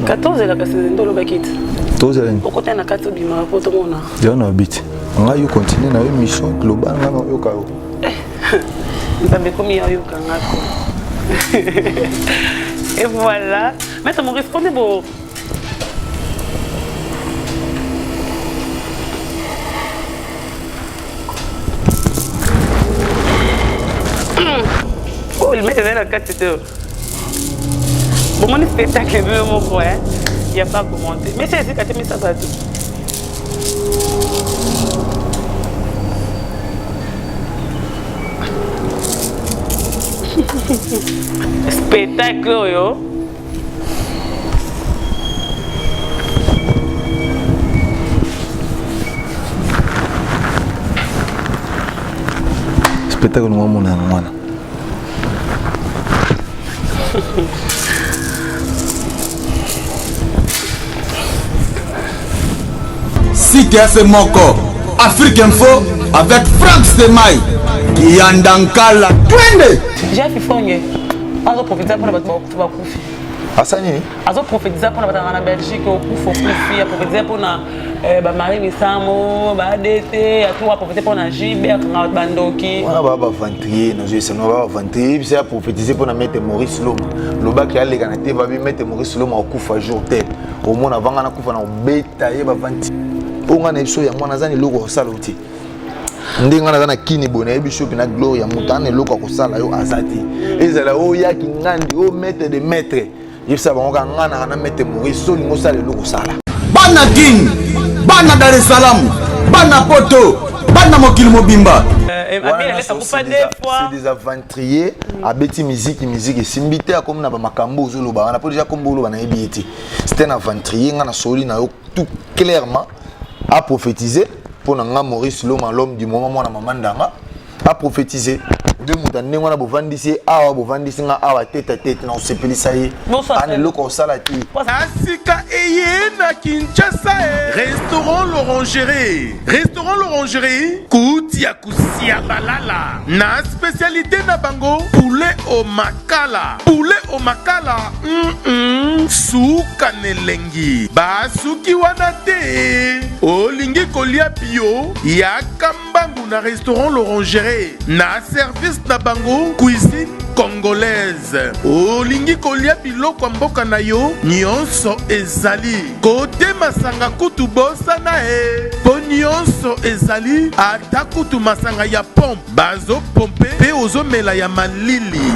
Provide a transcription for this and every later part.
14 elaka sinzi nde olobaki te tozela nini okota na kati obimaka mpo tomona yango na yobi te ngai yo continue na yo mission global ngai nayoka yo eh, nzambe ekomi ya oyoka nga ko et voilà maître maurice pone bo Oh, le maître ezali na kati te bomoni spectacle bino moko eh? ya pas commenter mais c'est esika te misa bato spectacle oyo Spectacle ngo mona yango wana. Site ya se moko Afrique Info avec Franck Semai Kiyanda Nkala twende Jeff Ifonge azo profiter mpona bato bakufi asa nini azo prophétisa mpona bato na Belgique okufa okufi aprophétisa mpona eh, bamarie misambo baadt atour aprophétise mpona jb akanga bato bandoki wana baa baventurier nazoyesa no baa baventurier yebisa ya prophétise mpona maître maurice loma lobaki aleka na te babi maître maurice loma okufa jour tel omona vanga nakufa na kobeta ye bavanti oyo ngai na biso yango wana aza na eloko ya kosala te ndenge ngai naza na kini boye nayebi so mpena gloire ya moto ana eloko ya kosala yo aza te ezala oyo yaki ngandi oyo maître de maître yebisa bango kaka ngai naka na maître maurice so olingi osala eloko osala bana kin bana dar es salaam bana poto bana mokili mobimba euh, c'est des aventuriers abeti miziki miziki esimbi te akomi na bamakambo ozoloba wana mpo deja kombo oloba nayebi ye te c'est un aventurier ngai nasoli na yo tout clairement a prophétiser mpo na nga maurice loma l'homme du moment mwana mama ndanga a prophétiser nde moto ya ndenge wana bovandisi ye awa bovandisi nga awa tete a tete na kosepelisa ye ana eloko kosala te asika eye na kinshasa e restaurant l'orangerie restaurant l'orangerie kuti ya kusia balala na spécialité na bango poulet au makala poulet au makala mm -mm, suka na elengi basuki wana te olingi kolia bio yaka mbangu na restaurant l'orangerie na service na bango cuisine congolaise olingi kolia biloko ya mboka na yo nyonso ezali kote masanga kutu bosana e mpo nyonso ezali ata kutu masanga ya pompe bazopompe mpe ozomela ya malili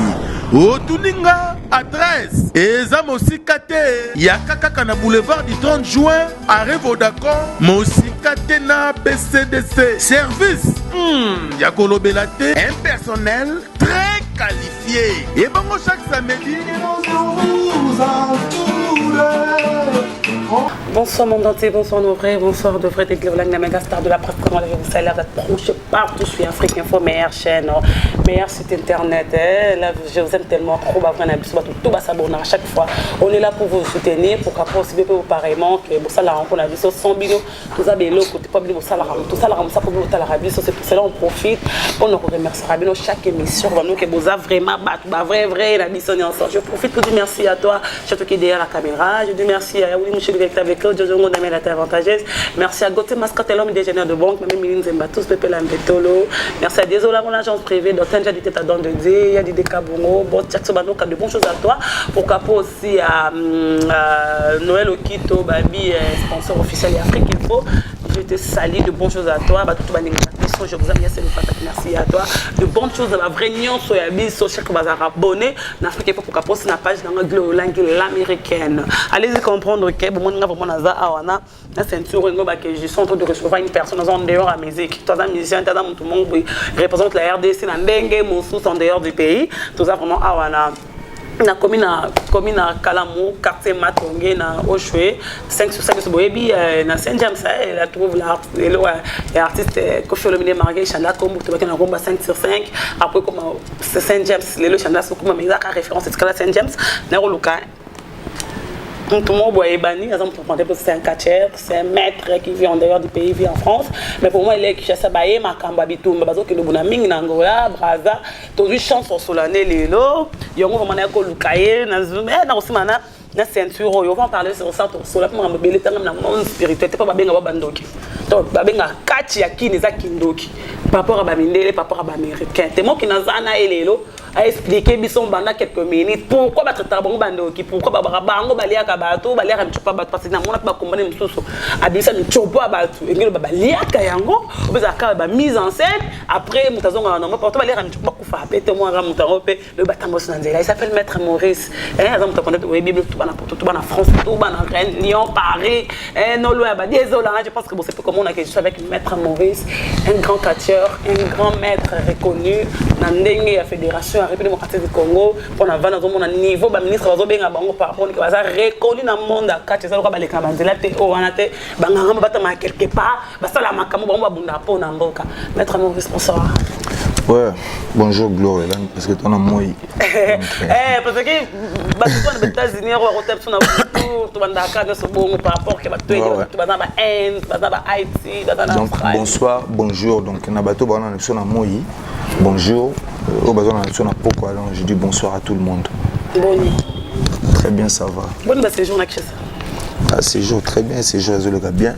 otuni nga adresse eza mosika te yaka kaka na boulevard du 30 juin arrêt Vodacom mosika te na BCDC service hmm, ya kolobela te un personnel très qualifié ebongo chaque samedi Bonsoir monde entier, bonsoir nos vrais, bonsoir de vrais des la méga star de la presse, comment vous allez vous êtes branchés partout sur Afrique Info, meilleure chaîne, oh, meilleur site internet. Eh, là, je vous aime tellement trop, bah, vraiment, tout va s'abonner à chaque fois. On est là pour vous soutenir, pour qu'après aussi, vous pareillement, que vous la rencontre, la vie, sans bino, tout ça, beloko, tout pas bino, ça la tout ça la ça pour vous la vie, c'est pour cela on profite, on nous remerciera bino chaque émission, vraiment que vous avez vraiment, bah, bah, vrai, vrai, la mission ensemble. Je profite pour dire merci à toi, surtout qui est derrière la caméra. Je dis merci à Willy Michel qui est avec eux, Jojo Ngondame, la terre avantageuse. Merci à Gauthier Mascotte, l'homme des génères de banque, même Mine Zemba, tous Pépé Lambetolo. Merci à Désolé, mon agence privée, Dr. Njadi Teta Don de Dé, Yadi Dekabongo, Bon Jackson Banoka, de bonnes choses à toi. Pourquoi pas aussi à, à Noël Okito, Babi, euh, sponsor officiel et Afrique Info. Je te salue, de bonnes choses à toi. Bah, tout je vous aime, merci à toi. De bonnes choses dans la vraie nyonso ya biso, chaque bazar abonné. Na Afrique Info, pourquoi pas aussi na page dans Glolangi l'américaine. Allez-y comprendre que bon, moi, vraiment, naza awa na na ceinture ngo ba que je suis en train de recevoir une personne en dehors à musique. Toi, un musicien, toi, tout le monde représente la RDC na ndenge mosusu en dehors du pays. Tout ça vraiment awa na na commune na commune na Kalamu quartier Matonge na Oshwe 5 sur 5 boyebi euh, na Saint James eh, la trouve la lelo ya artiste euh, Koffi Olomide marié Chanda Kombo tobaki na komba 5 sur 5 après comme Saint James lelo Chanda sokoma mais ezaka référence etikala Saint James na koluka moto moko boye ayebani aza moto moko c'est un catcheur c'est un maître qui vit en dehors du pays vit en France mais pour moi il est Kinshasa baye makambo ya bitumba bazokende bona mingi na Angola Brazza tozwi chance osolane lelo yango vraiment naye koluka ye na eh, nakosima na Na ceinture oyo, on va en parler sur ça, tosola mpe makambo ebele. Tanga na monde spirituel te, mpo babenga ba bandoki. Donc babenga kati ya kini eza kindoki par rapport à bamindele, par rapport à baaméricain. Te moki naza na ye lelo aexpliquer biso banda quelques minutes pourquoi batraitaka bango bandoki, pourquoi babaka bango baliaka bato, baliaka micopo ya bato, parce que namona mpe bakombane mosusu abimisa micopo ya bato, engeli baliaka yango opezaka bamise en scène. Après moto azongaka normal, porto baliaka micopo, bakufa pe te. Mwaka moto yango mpe loyo batambosi na nzela. Il s'appelle Maître Maurice. Aza moto akonda oyebi bilo to bana Poto, to bana France, to bana Rennes, Lyon, Paris, nolo ya badésolanga. Je pense que bon, c'est peu comme on a quelque chose avec Maître Maurice, un grand catcheur, un grand maître reconnu na ndenge ya Fédération ya République démocratique du Congo. Mpona vanda azomona niveau baministre bazobenga bango par rapport baza reconnu na monde ya catch. Eza loka baleka na banzela te oyo wana te, banganga babatama quelque part, basala makambo bango babundaka mpo na mboka. Maître Maurice, bonsoir. Ouais, bonjour Gloria, parce que ton moi. Eh, parce que bato na États-Unis oyo bakota biso na butu, tobandaka nyonso bongo par rapport ke bato baza na ba Inde, baza ba Haïti, baza na Donc bonsoir, bonjour. Donc na bato bana na biso na moi, bonjour. Oyo baza na biso na poko, alors je dis bonsoir à tout le monde. Boni? Très bien, ça va. Boni ba séjour na Kinshasa? Ah, séjour très bien, séjour ezoleka bien.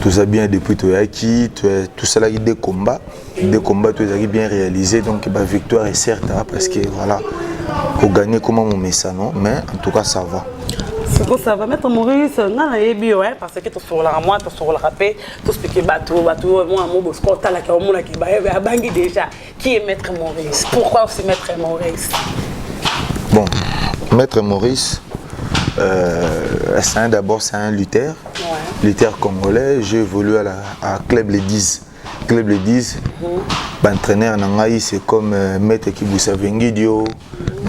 Tout ça bien depuis toyaki, tosalaki deux combats. Deux combats tout ezalaki bien réalisé, donc ba victoire est certes, hein, parce que voilà, kogagner comment momesano, mais en tout cas ça va. Siko ça va, Maître Maurice. Nga nayebi yo parce que tosololaka mwa, tosololaka mpe, tospike bato bato mwana mo bosiko otalaki, omonaki abangi déjà qui est Maître Maurice, pourquoi aussi Maître Maurice. Bon, Maître Maurice, c'est un d'abord c'est un lutteur, lutteur congolais. J'ai évolué à Club Les 10, Club Les 10. Baentraîneur na ngai, c'est comme Maître Kibusa Vengidio,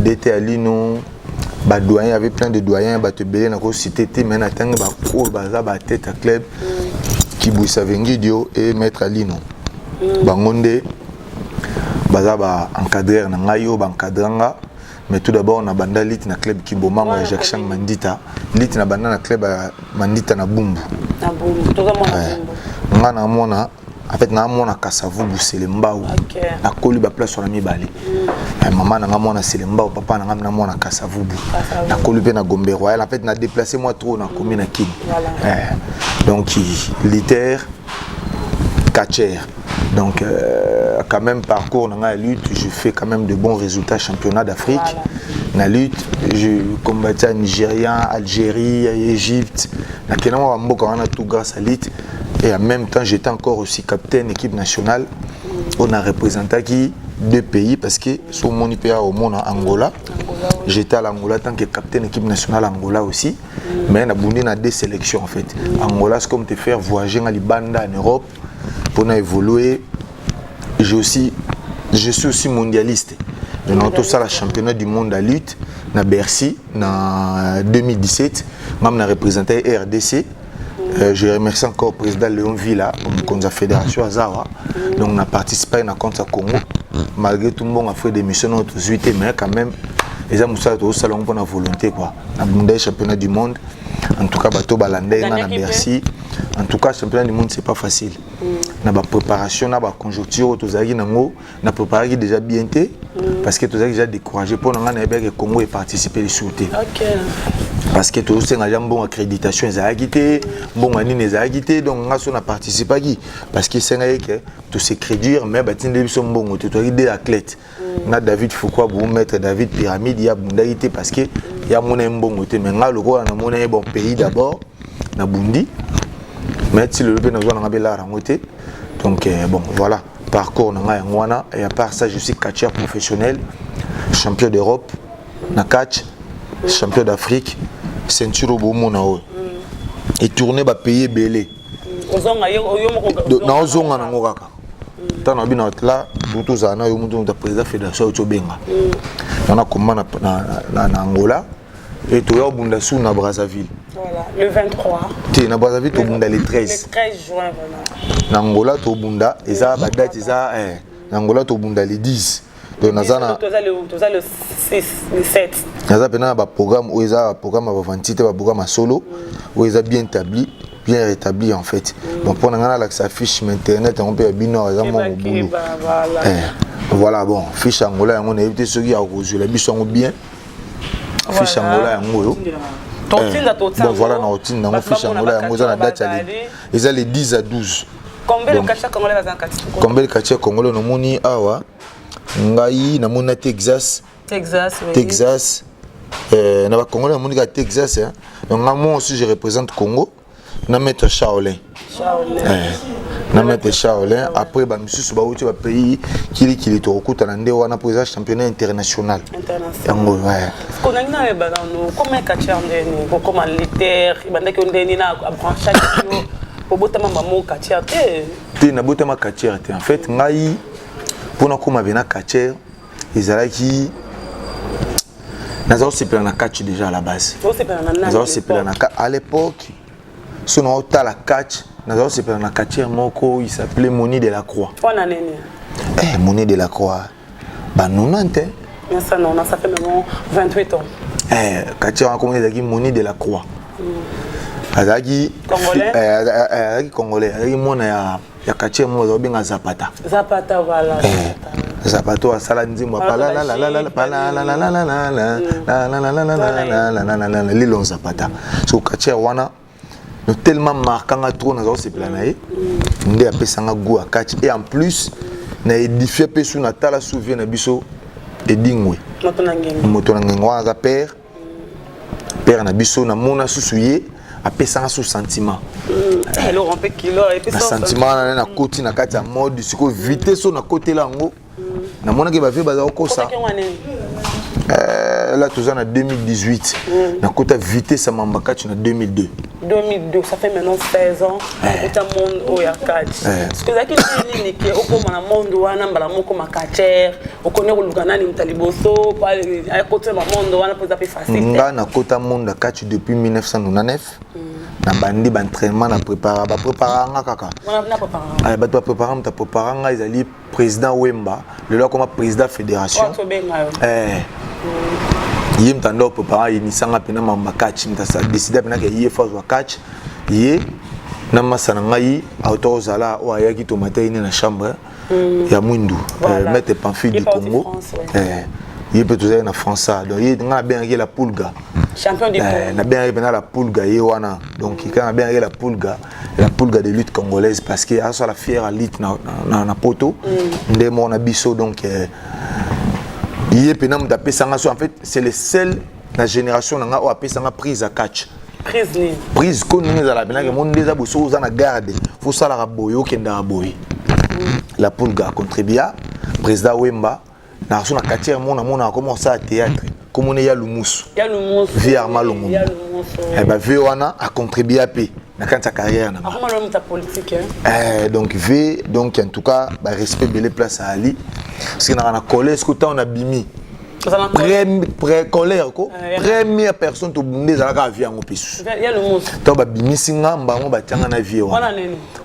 DT Alino, badoyen, avait plein de doyens, bato ebele nakociter te, mais natangi baoyo baza batête ya club, Kibusa Vengidio et Maître Alino. Bango nde baza baencadreur na ngai oyo baencadra nga. Mais tout d'abord na banda lutte na club Kibomango ya Jacques Chang Mandita. Lutte na banda na club ya Mandita na Bumbu. Nga namona, en fait naamona Kasavubu, Selembao. Nakoli baplace wana mibale. Mama na nga mwana Selembao, papa na nga na mwana Kasavubu. Nakoli mpe na Gombe Royal. En fait na déplacé moi trop, nakomi na Kini. Donc lutteur, catcheur, donc quand même parcours na ngai ya lutte, je fais quand même de bons résultats, championnat d'Afrique. Na lutte, je combattais à Nigéria, Algérie, Égypte, nakenda mwa bamboka wana, tout grâce à lutte. Et en même temps j'étais encore aussi capitaine équipe nationale. On a représenté qui deux pays, parce que sur mon IPA au monde Angola, j'étais à l'Angola tant que capitaine équipe nationale Angola aussi. Mais na bundi na deux sélections en fait. Angola, c'est comme te faire voyager na libanda en Europe pour évoluer. J'ai aussi je suis aussi mondialiste. Donc tout ça, la championnat du monde à lutte na Bercy na 2017, même na représenté RDC. Je remercie encore le président Léon Villa, mokonzi ya fédération azawa. Donc on a participé na compte ya Congo. Malgré tout le monde a fait des missions tozwi te, mais quand même eza mosala tozosala yango mpona volonté quoi. Nabunda championnat du monde. En tout cas bato balanda ye nga na Bercy. En tout cas championnat du monde, c'est pas facile. Na bapréparation, na baconjoncture oyo tozalaki nango, na préparaki déjà bien te, parce que tozalaki déjà découragé. Mpo na ngai nayebaki Congo eparticipe lisusu te, parce que tozosenga ja mbongo accréditation ezalaki te, mbongo ya nini ezalaki te. Donc nga so na participaki parce que esengaki ke tose crédire, mais batindeli biso mbongo te. Tozalaki deux athlètes na David Fukwa bu, maître David Pyramide. Ye abundaki te parce que ya mona ye mbongo te, mais nga lokola namona ye, bon, pays d'abord, nabundi. Mais ti lelo mpe nazwa nanga mpe lara yango te. Donc bon, voilà parcours na ngai yango wana. Et à part ça, je suis catcheur professionnel, champion d'Europe na catch, champion d'Afrique. Ceinture oyo bomona oyo etourne bapays ebele. Naozonga nango kaka ntango na bino la tozala na yo moto moto président fédération oyo tobenga nana koma na Angola e toya obunda su na Brazzaville. Voilà, le 23. Te, na Brazzaville tobunda le 13. Le 13 juin, vraiment. Na Angola tobunda, eza badate eza na Angola tobunda le 10. Donc naza na Toza le 6, le 7. Naza mpena na baprogramme oyo eza baprogramme ya bavanti te, baprogramme ya solo oyo eza bien établi, bien rétabli en fait. Bon, mpo na ngai nalakisa fiche ma internet yango mpe ya bino awa eza mwa mobulu. Voilà, bon, fiche Angola yango nayebi te soki akozwela biso yango bien. Fiche Angola yango oyo. Totinda, totinda. Bon voilà, na otinda yango, fiche Angola yango eza na date ya eza le 10 à 12. Combien de catcheurs congolais baza na kati? Combien de catcheurs congolais nomoni awa? Ngai namoni na Texas. Texas, oui. Texas. Na ba Congolais namoni ka Texas hein. Donc moi aussi je représente Congo. Na maître Shaolin. Shaolin. Na maître Shaolin, après ba misusu ba uti ba pays kili kili to okuta na nde wana pour eza championnat international. International. Yango ouais. Ko nangi na ba no comment catcheur ndeni ko comment lutteur bandaki ndeni na branchage yo obotama mamo catcheur te. Te na botama catcheur te. En fait ngai pona koma bena catcheur ezalaki naza kosepela na catch déjà à la base. Naza kosepela na à l'époque so na otala catch, naza kosepela na catcheur moko, il s'appelait Moni de la Croix. Wana nini? Eh, Moni de la Croix ba 90. Ça non, ça fait maintenant 28 ans. Eh, catcheur wana komona ezalaki Moni de la Croix. Azalaki congolais? Azalaki congolais, azalaki mwana ya catcheur moko azobenga Zapata. Zapata, voilà. Eh, Zapata asala nzembo lilon Zapata. So catcheur wana no tellement marquanga trop, naza kosepela na ye nde apesanga goût ya catch. Et en plus na édifie mpe su natala su vie na biso Edingwe. Moto na ngenge. Moto na ngenge wana aza père na biso, namona susu ye apesanga su sentiment. Eloko mpe kilo. Na sentiment wana nakoti na kati ya mode. Sikoyo vitesse oyo nakotela yango, namonaki ba vieux baza kokosa. Là toza na 2018, nakota vitesse ya mamba catch na 2002. 2002, ça fait maintenant 16 ans okota monde oyo ya catch. Parce que ezalaki nini ke okóma na monde wana mbala moko ma catcheur? Okoni koluka nani moto ya liboso akotela ma monde wana mpo eza mpe facile? Nga nakota monde ya catch depuis 1999. Nabandi ba entraînement, na prépara, baprépara nga kaka. Bato baprépara, moto aprépara nga ezali président Wemba, lelo akoma président fédération. Ye moto anda oprépara, ayenisanga mpena mamba catch. Moto adécide mpena ke ye fo azwa catch. Ye na masa na ngai auta kozala oyo ayaki tomate ye na chambre ya mwindu, maître Pamphile du Congo. Ye mpe tozali na français, donc ye ngai nabengaki la Pulga. Nabengaki mpena la Pulga ye wana. Donc kaka nabengaki la Pulga, la Pulga de lutte congolaise, parce que azala fier ya lutte na poto nde moko na biso. Donc ye mpena moto apesanga so, en fait c'est le seul na génération na nga oyo apesanga prise ya catch. Prise nini? Prise ko ndenge ezala mpenake mo nde eza boye, soki oza na garde fo osalaka boye, okendaka boye. La Pulga acontribua, président Wemba na so na quartier mona mona akoma kosala théâtre, komona ya Lumusu, vie Arma Longomo, ba vieux wana acontribua mpe na kati ya carrière na nga. Donc v donc en tout cas ba respect ebele place ya ali, parce que naka na collège ko ntango nabimi colère ko première personne tobunda ezalaka a vieux yango mpe susu. Ntango babimisi nga mbango, batianga na vieux wana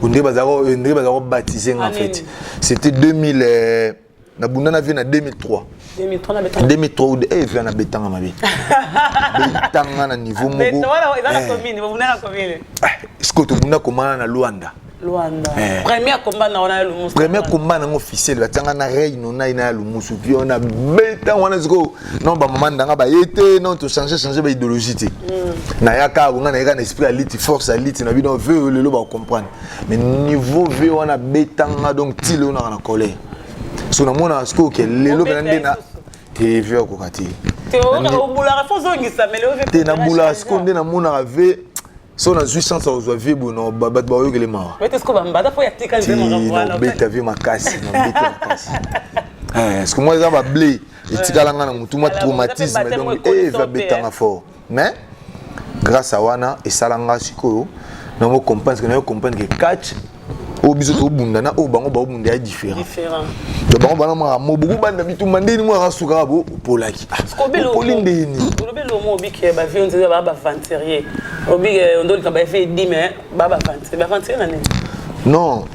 ondenge bazala kobaptiser nga. En fait c'était 2000, nabunda na vieux na 2003, 2003 eh, vieux nabetanga mabe, betanga na niveau moko. Sikoyo tobunda komana na Luanda. Luanda. Premier combat na wana ya Lumusu? Premier combat nango officiel, batianga na Reino nai na ya Lumusu. Puis on a beta wana sikoyo non, bamama ndanga baye te, non, tochange change ba idéologie te. Nayaka nga nayaka na esprit ya lutte, force ya lutte na bino vieux lelo bacomprendre, mais niveau vieux wana betanga, donc ti lelo naka na colère. So namonaka sikoyo ke lelo mpena nde na te vieux akoka te. Te, nabulaka sikoyo nde namonaka vieux so nazwi chance ya kozwa vieux boye, no bato bakoyokele mawa. Nobeta vieux makasi, nobeta makasi, parce que moi eza bable etikalanga na motu mwa traumatisme. Donc eve abetanga fort, mais grâce à wana esalanga sikoyo nango comprendre que nayo comprendre que catch oyo biso tobunda na oyo bango baobunda ya différent. Donc bango bana maka mo bokobanda bitumba ndeni mo akasukaka bo opolaki, opoli ndeni. Olobi lomo obiki ba vieux nzela ba baventurier, obi ondolika ba vieux edi, mais ba baventurier, baventurier na nini? Non,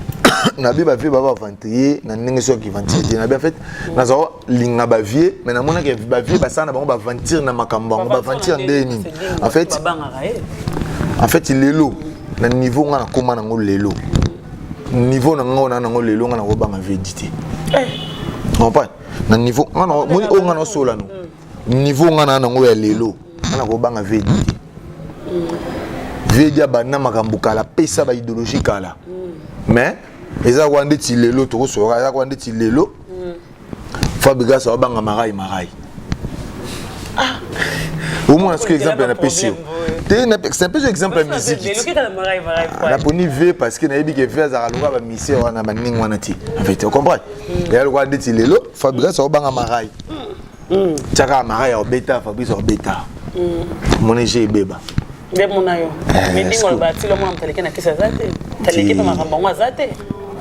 nabi ba vieux ba baventurier na ndenge soki aventure te. Nabi en fait naza linga ba vieux, mais namonaki ba vieux basala na bango baventure na makambo yango. Baventure nde nini? En fait lelo na niveau nga nakóma nango lelo, niveau na nga ona nango lelo, nga nakobanga vieux te, comprendre? Na niveau moni oyo nga naosola no. Niveau nga na nango ya lelo, nga nakobanga vedi te. Vedi abanda makambo kala, pesa ba idéologie kala. Mais eza kwa ndeti lelo tokosoka, eza kwa ndeti lelo. Fabregas abanga marai marai. Ah. Au moins, ce que exemple na pesi yo. Te c'est un peu exemple ya musique. Naponi V parce que nayebi que V azalaka lokola ba musicien wana baningi wana te. En fait, tu comprends? Ya lokola ndeti lelo Fabregas abanga marai. Tiaka marai ya obeta, Fabrice obeta. Moni je ebeba. Nde mona yo. Mais ndingo oloba ti lo mwana moto aleki na kisi aza te. Taleki mpe makambo yango aza te.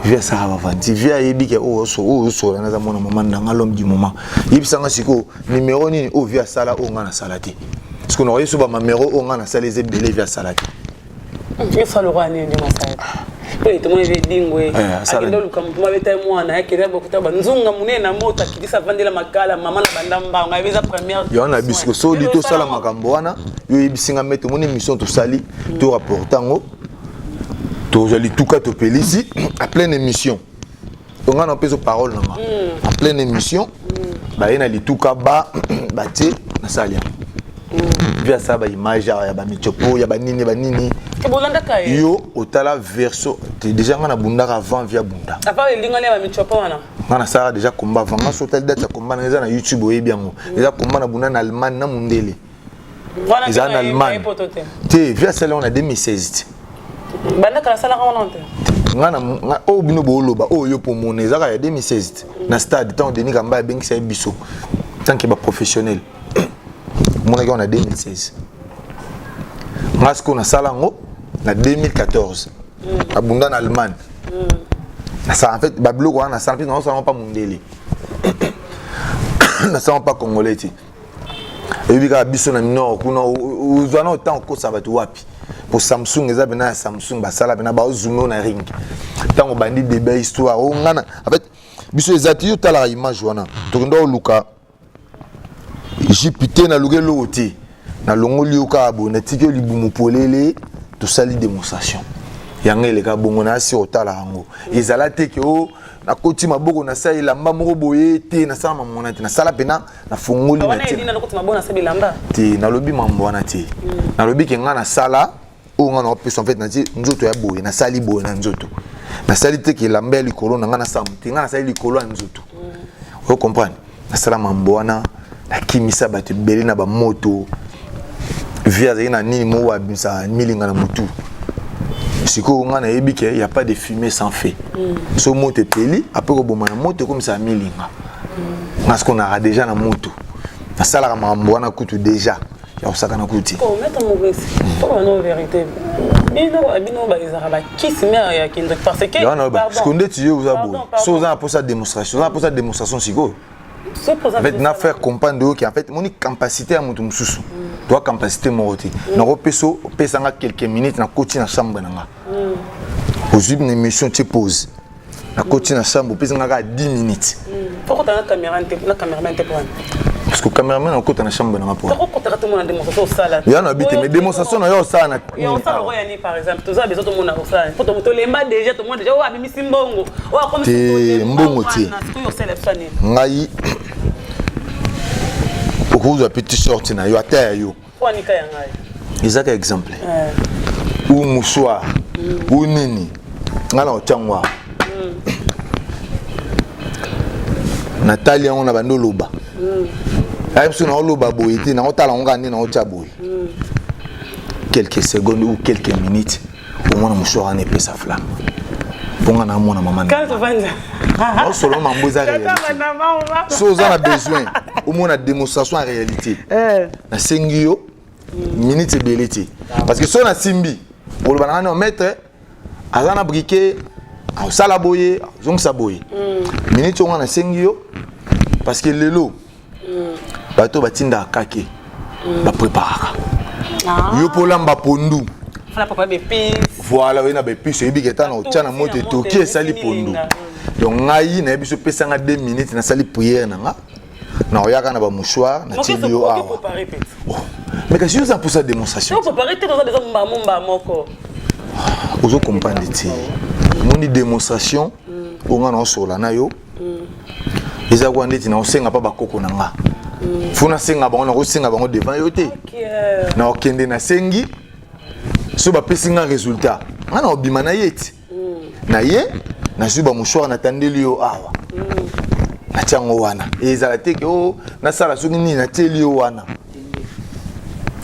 Vie asala bavanti vie ayebi ke oyo osola naza mwana mama ndanga l'homme du moment yebisanga sikoyo numero nini oyo vie asala oyo ngai nasala te parce que nakoyebi so bamamero oyo ngai nasala eza ebele vie asala te. Esala lokola nini nde masala te mpo ete mwana ebe edingwe akende oluka motu mabeta ye mwana akende bokuta banzunga monene na moto akitisa avandela makala mama na banda mbango ayebi eza première yango na biso soli tosala makambo wana yo oyebisi nga mete omoni émission tosali to rapporte yango tozwa lituka topelisi en pleine émission to nga na opesa parole na nga en pleine émission baye na lituka ba batie nasali yango vi asala baimage awa ya bamichopo ya banini banini yo otala verso te déjà nga nabundaka avant vi abunda nga nasalaka déjà combat avant nga so otali date ya combat nanga eza na youtube oyebi yango eza combat nabunda na allemagne na mundele eza na allemagne te vi asali yango na 2016 te bandaka nasalaka wana te nga na oyo bino booloba oyo yo pomona ezaka ya 2016 te na stade ntango denis kamba abengisa ye biso tant que baprofessionnel omonaki yango na 2016 nga sikoyo nasala yango na 2014 abunda na allemagne nasala en fait babiloko wana nasala mpe naosala yango mpa mondele nasala yango mpa congolais te oyebi kaka biso na nord kuna ozwa na otan okosa bato wapi po samsung eza pena ya samsung basala pena baozume na ring ntango obandi débat histoire o ngana en fait biso eza te yo otalaka image wana tokenda oluka jipe te naluki eloko te nalongoli yo kaka boye natiki yo libumu polele tosali démonstration yango eleka bongo nasi otala yango ezala te ke o nakoti maboko nasala elamba moko boye te nasala mambo wana te nasala mpena nafongoli na te nalobi mambo wana te nalobi ke ngai nasala oyo ngai naopesa en fait natie nzoto ya boye nasali boye na nzoto nasali te ke elamba ya likolo na ngai nasala te ngai nasali likolo ya nzoto oyo comprendre nasala mambo wana nakimisa bato ebele na bamoto vie azalaki na nini moko abimisa milinga na motu sikoyo ngai nayebi ke ya pas de fumée sans feu mm. so moto epeli apres koboma na moto ekomisaka milinga mm. ngai sikoyo naka deja na moto nasalaka makambo wana kutu deja ya kosakana kutu te oh, maître maurice toloba no vérité bino bino ezalaka bakisi mere ya kindoki parce que sikoyo ndeti yo oza boye so oza na mposa démonstration oza na mposa démonstration sikoyo en fait na faire comprendre oyo en fait moni capacité ya moto mosusu toa capacité moko te nakopesa opesa nga quelques minutes nakoti na chambre na nga ozwi na émission tie pause nakoti na chambre opesi nga kaka 10 minutes parce que cameraman akota na chambre na nga po ya na bi te mais démonstration na yo osala na te mbongo te ngai okozwa pe t-shirt na yo ata ya yo ezaka exemple ou mouchoir ou nini ngai na otyango awa natali yango na bandi oloba aye biso naoloba boye te naotala yango kaka nde naotya boye quelques secondes ou quelques minutes omona mouchoir wana epesa flamme mpo nga namona mama naosolo mambo eza réalité so oza na besoin omona démonstration ya réalité nasengi yo minute ebele te parce que so nasimbi oloba na nga no maître aza na briquet asala boye azongisa boye minute oyo nga nasengi yo parce que lelo bato batindaka kake bapreparaka yo mpo olamba pondu voilà oye na baepice oyebi ke ntango otya na moto etoki esali pondu donc ngai nayebi so opesanga 2 minutes nasali prière na nga naoyaka na bamouchoir natieli yo awa mais kasi yo oza mposa démonstration ozo comprendre te omoni démonstration oyo nga naosola na yo eza kwa ndeti naosenga mpa bakoko na nga. Fo nasenga bango, nakosenga bango devant yo te. Nakokende, nasengi, so bapesi nga résultat, nga na obima na ye ti na ye, nazwi bamouchoir, natandeli yo awa, natia yango wana. Ezala te ke o nasala soki nini, natieli yo wana.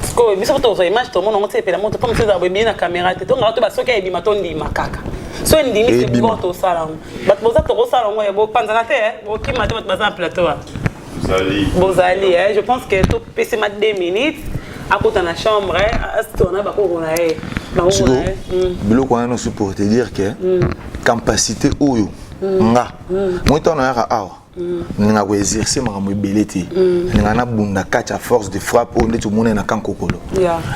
Sikoyo biso tozwa image, tomona yango te, epela moto mpo mosu ezala boye na caméra te. Tongaka to basoki ebima, tondima kaka so endimi. Ebima. C'est bon, tosala yango. Bato boza, tokosala yango ya bopanzana te, bokima te. Bato baza na plateau wana, bozali. Je pense que topesema 2 minutes, akota na chambre, asitona bakoko na ye, bakoko Siko na ye. Biloko wana nyonso pour te dire que capacité oyo nga moi, ntango nayaka awa, ninga koexerce makambo ebele te, ninga nabunda kati ya force de frappe oyo ndeti omona na kankokolo.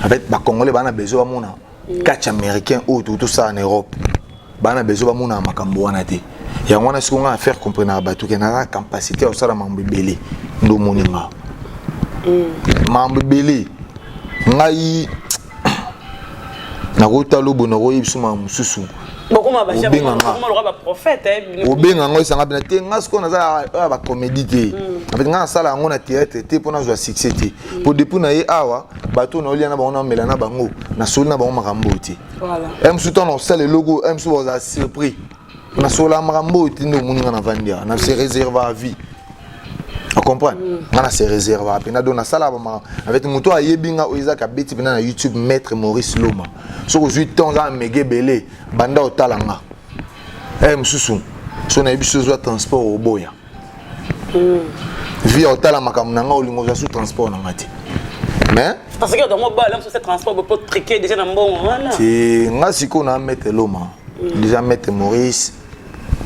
En fait, bacongolais baa na besoin bamona kati américain oyo tosala na Europe, baa na besoin bamona makambo wana te. Yango wana sikoyo nga na faire comprendre na bato ke naza capacité ya kosala makambo ebele. Nde omoni nga makambo ebele, ngai nakotala obo, nakoyebi biso makambo mosusu. Bokoma Obenga nga. bakoma lokola baprophète. Obenga yango esanga mpena te. Nga sikoyo naza oyo bacomédie te. En fait, nga nasala yango na théâtre te mpo nazwa succès te, po depuis na ye awa, bato naolia na bango, naomela na bango, nasoli na bango makambo oyo te. Voilà. Mosusu ntango nasala eloko, mosusu bazala surpris. Nasola makambo oyo te. Nde omoni nga navandi awa, na se réserve à vie, ocomprendre? Nga na se réserve mpena. Donc nasala bama en fait, moto ayebi nga oyo ezaka beti mpena na YouTube, Maître Maurice Loma. Soki ozwi temps, oza na mege ebele, banda otala nga. Mosusu so nayebi so ozwa transport, oboya vi ya otala makambo na nga, olingo ozwa su transport na nga te, mais Parce que yango bala mosusu transport po triquer déjà na mbongo wana. Te, nga sikoyo na Maître Loma déjà, Maître Maurice,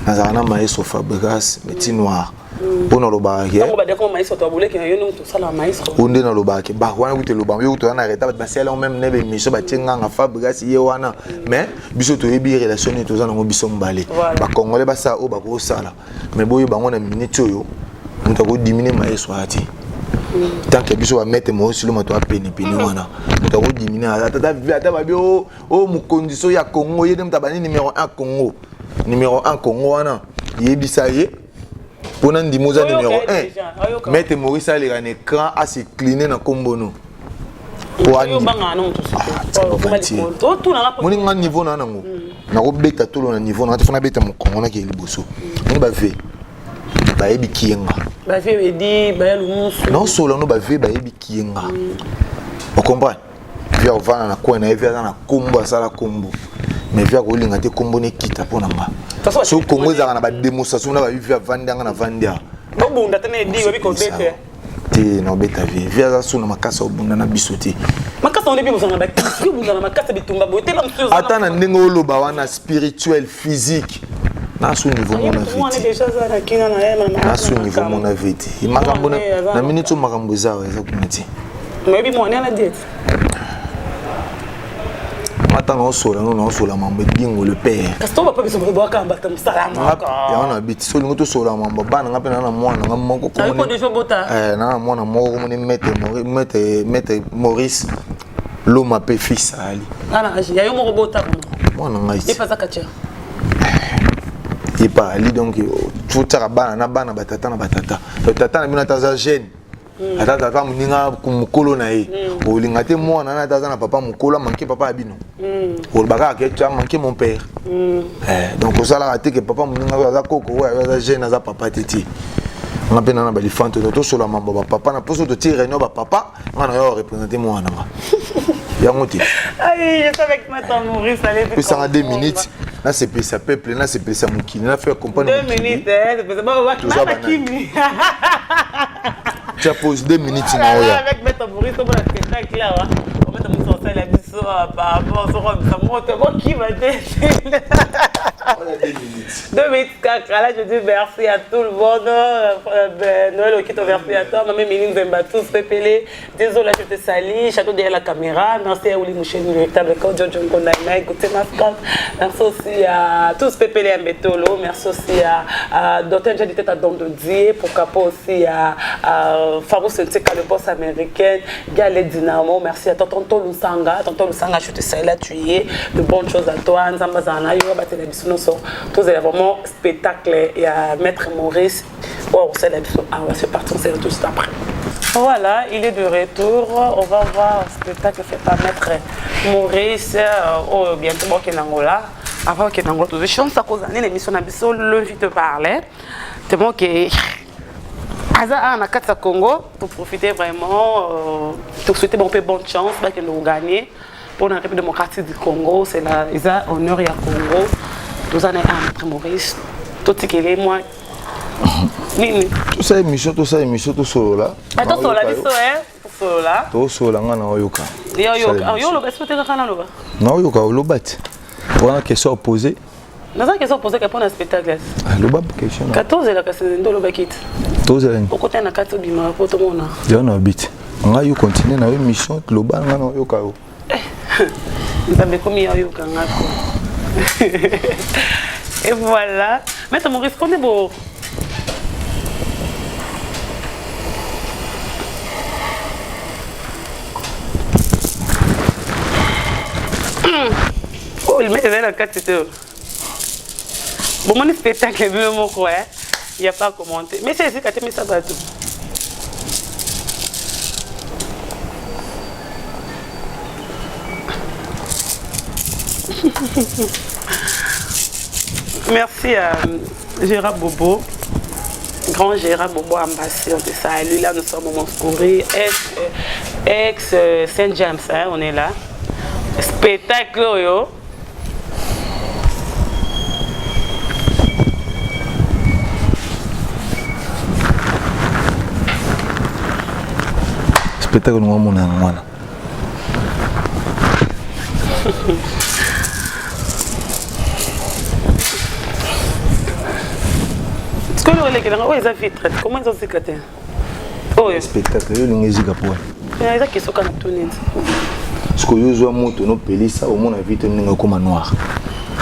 nazala na maestro Fabregas, métier noir, mpo nalobaka ke Ntango badekoma maestro, to aboleki na yo ndenge tosala maestro. Oyo nde nalobaka ke ba wana kuta eloba yo kuta wana retard, bato basala yango même na baémission, batie nganga Fabregas ye wana, mais biso toyebi relation nini toza nango biso mibale. Bacongolais basala oyo bakosala, mais boyeba yango na minute oyo, moto akodimine maestro aya te. Tant que biso bamaître Maurice Loma to apenepene wana, moto akodimine ata babi o mokonzi so ya Congo, ye nde moto abandi numéro 1 Congo, numéro 1 Congo wana. Yebisa ye mpona ndima oza Oyoka numéro ye déjà, 1. oyoka. Maître Maurice aleka na écran, asecline na nkombono po Oyo andima. obangaka na moto. Tika aventure. Otunanga. Moni nga niveau na nango, nakobeta tolo na niveau na te, fo nabeta mokongo, nakee liboso. Moni bave bayebi kiyenga. Bavie edi baya lumusu. Naosola no, bave bayebi kiyenga, ocomprendre? Vie akovanda na coin na ye, vie aza na kombo, asala kombo, mais vie akolinga te kombo nekita mpo na nga. Façon, So Kongo ezalaka na badémonstration na babi vie avandi, anga navandi awa. Bobunda te na edi oyebi kobete. Te, naobeta vie, vie aza so na makasi, obunda na biso te. Makasi wana ebi bozala na bakisi, obunda na makasi bitumba boye te na mosusu. Ata na ndenge oloba wana, spirituel, physique, na so niveau mona vie te. Déjà aza na kina na ye. Na so niveau mona vie te. Makambo na minute oyo, makambo eza awa, eza kuna te. Oyebi mwana na diete. Ata naosola no, naosola mambo edingo le père. Kasi to bapa biso bwakambata mosala moko. Yango na biti so olingi tosola mambo bana nga mpe na mwana nga moko. Ayi po déjà obota. Na mwana moko komoni Maître Maurice Loma mpe fils ali. Ana ya yo moko bota. Mwana ngai. Ye mpe aza katia. Ye pa ali. Donc fotiaka bana na bana, batata na batata. Donc tata na bino ata aza jeune, ata tata moninga mokolo na ye, olinga te mwana na ata aza na papa mokolo amanke papa ya bino, oloba kaka ke tu as manqué mon père. Donc osalaka te ke papa moninga oyo aza koko, oyo aza jeune aza papa te. Ti nga mpe na balifante to tosola mambo bapapa na mposo, totie réunion bapapa, nga na yo représente mwana nga yango te. Aïe, je savais que Maître Maurice allait te Pesanga 2 comprendre. minutes, nasepelisa peuple, nasepelisa mokili, na faire comprendre 2 mokili. minutes, hein, c'est parce que bon, Toza ba banani. kimi. Tia pause 2 minutes na Là, oya. avec Maître Maurice, on va spectacle là, hein. On va te montrer la biso par rapport à ce moto, bon qui va te. 2 minutes, kaka. Là, je dis merci à tout le monde. Ben, Noël Okito, merci à toi. Maman Méline Zemba, tous Pépélé. Désolé, je te salue. Château derrière la caméra. Merci à Ouli Mouchel, le véritable coach, John John Kondaina, écoutez Mascotte. Merci aussi à tous Pépélé Mbetolo. Merci aussi à Dr. Jadi Teta Dondodier. Pourquoi pas aussi à Farou Sentika, le boss américain. Galé Dynamo. Merci à Tonton Lusanga. Tonton Lusanga, je te salue là, tu y es. De bonnes choses à toi. Nzamba Zana, yo, batela biso nyonso. Tous avez vraiment spectacle. Il y a Maître Maurice. Oh, c'est la biso. Ah ouais, c'est parti, on se retrouve tout juste après. Voilà, il est de retour. On va voir le spectacle fait par Maître Maurice. Oh, bientôt, bon, Angola. Avant que Angola, tout chance à cause d'une émission na biso, le vite parler. Tellement que aza awa na kati ya Congo pour profiter vraiment, euh, souhaiter bon peu bonne chance, bakende kogagner pour la République démocratique du Congo. C'est la eza honneur ya Congo. Toza na Maître Maurice, totikele mwa nini. Tosala émission, tosala émission, tosolola. Tosolola biso, tosolola. Tosolola, nga na oyoka. Yo oloba soki te, kaka naloba. Naoyoka, oloba te, wana question opposé. Naza question posé ka mpona spectacle. Loba question. 14 elaka nde olobaki te. Tozala. Okota na kati, obimaka po tomona. Yo na obi te, ngai yo continue na yo mission, loba, nga na oyoka yo. Nzambe ekomi ya oyoka nga ko. Et voilà, maître Maurice, kone bo oyo limete ezali na kati te. Bomoni spectacle bino moko, il y a pas à commenter, mais c'est esika te misa bato. Merci à Gérard Bobo, grand Gérard Bobo Ambassy, on te salue. Là, nous sommes au Monscouri, ex, ex Saint James, hein, on est là. Spectacle, yo. Spectacle ngo mona yango wana. Sikoyo olekelanga oyo eza vitre, comment ezozika te oyo? Spectacle yo olingi ezika po? Eza question kaka na tuni. Sikoyo ozwa moto nopelisa, omona vitre ndenge ekóma noir.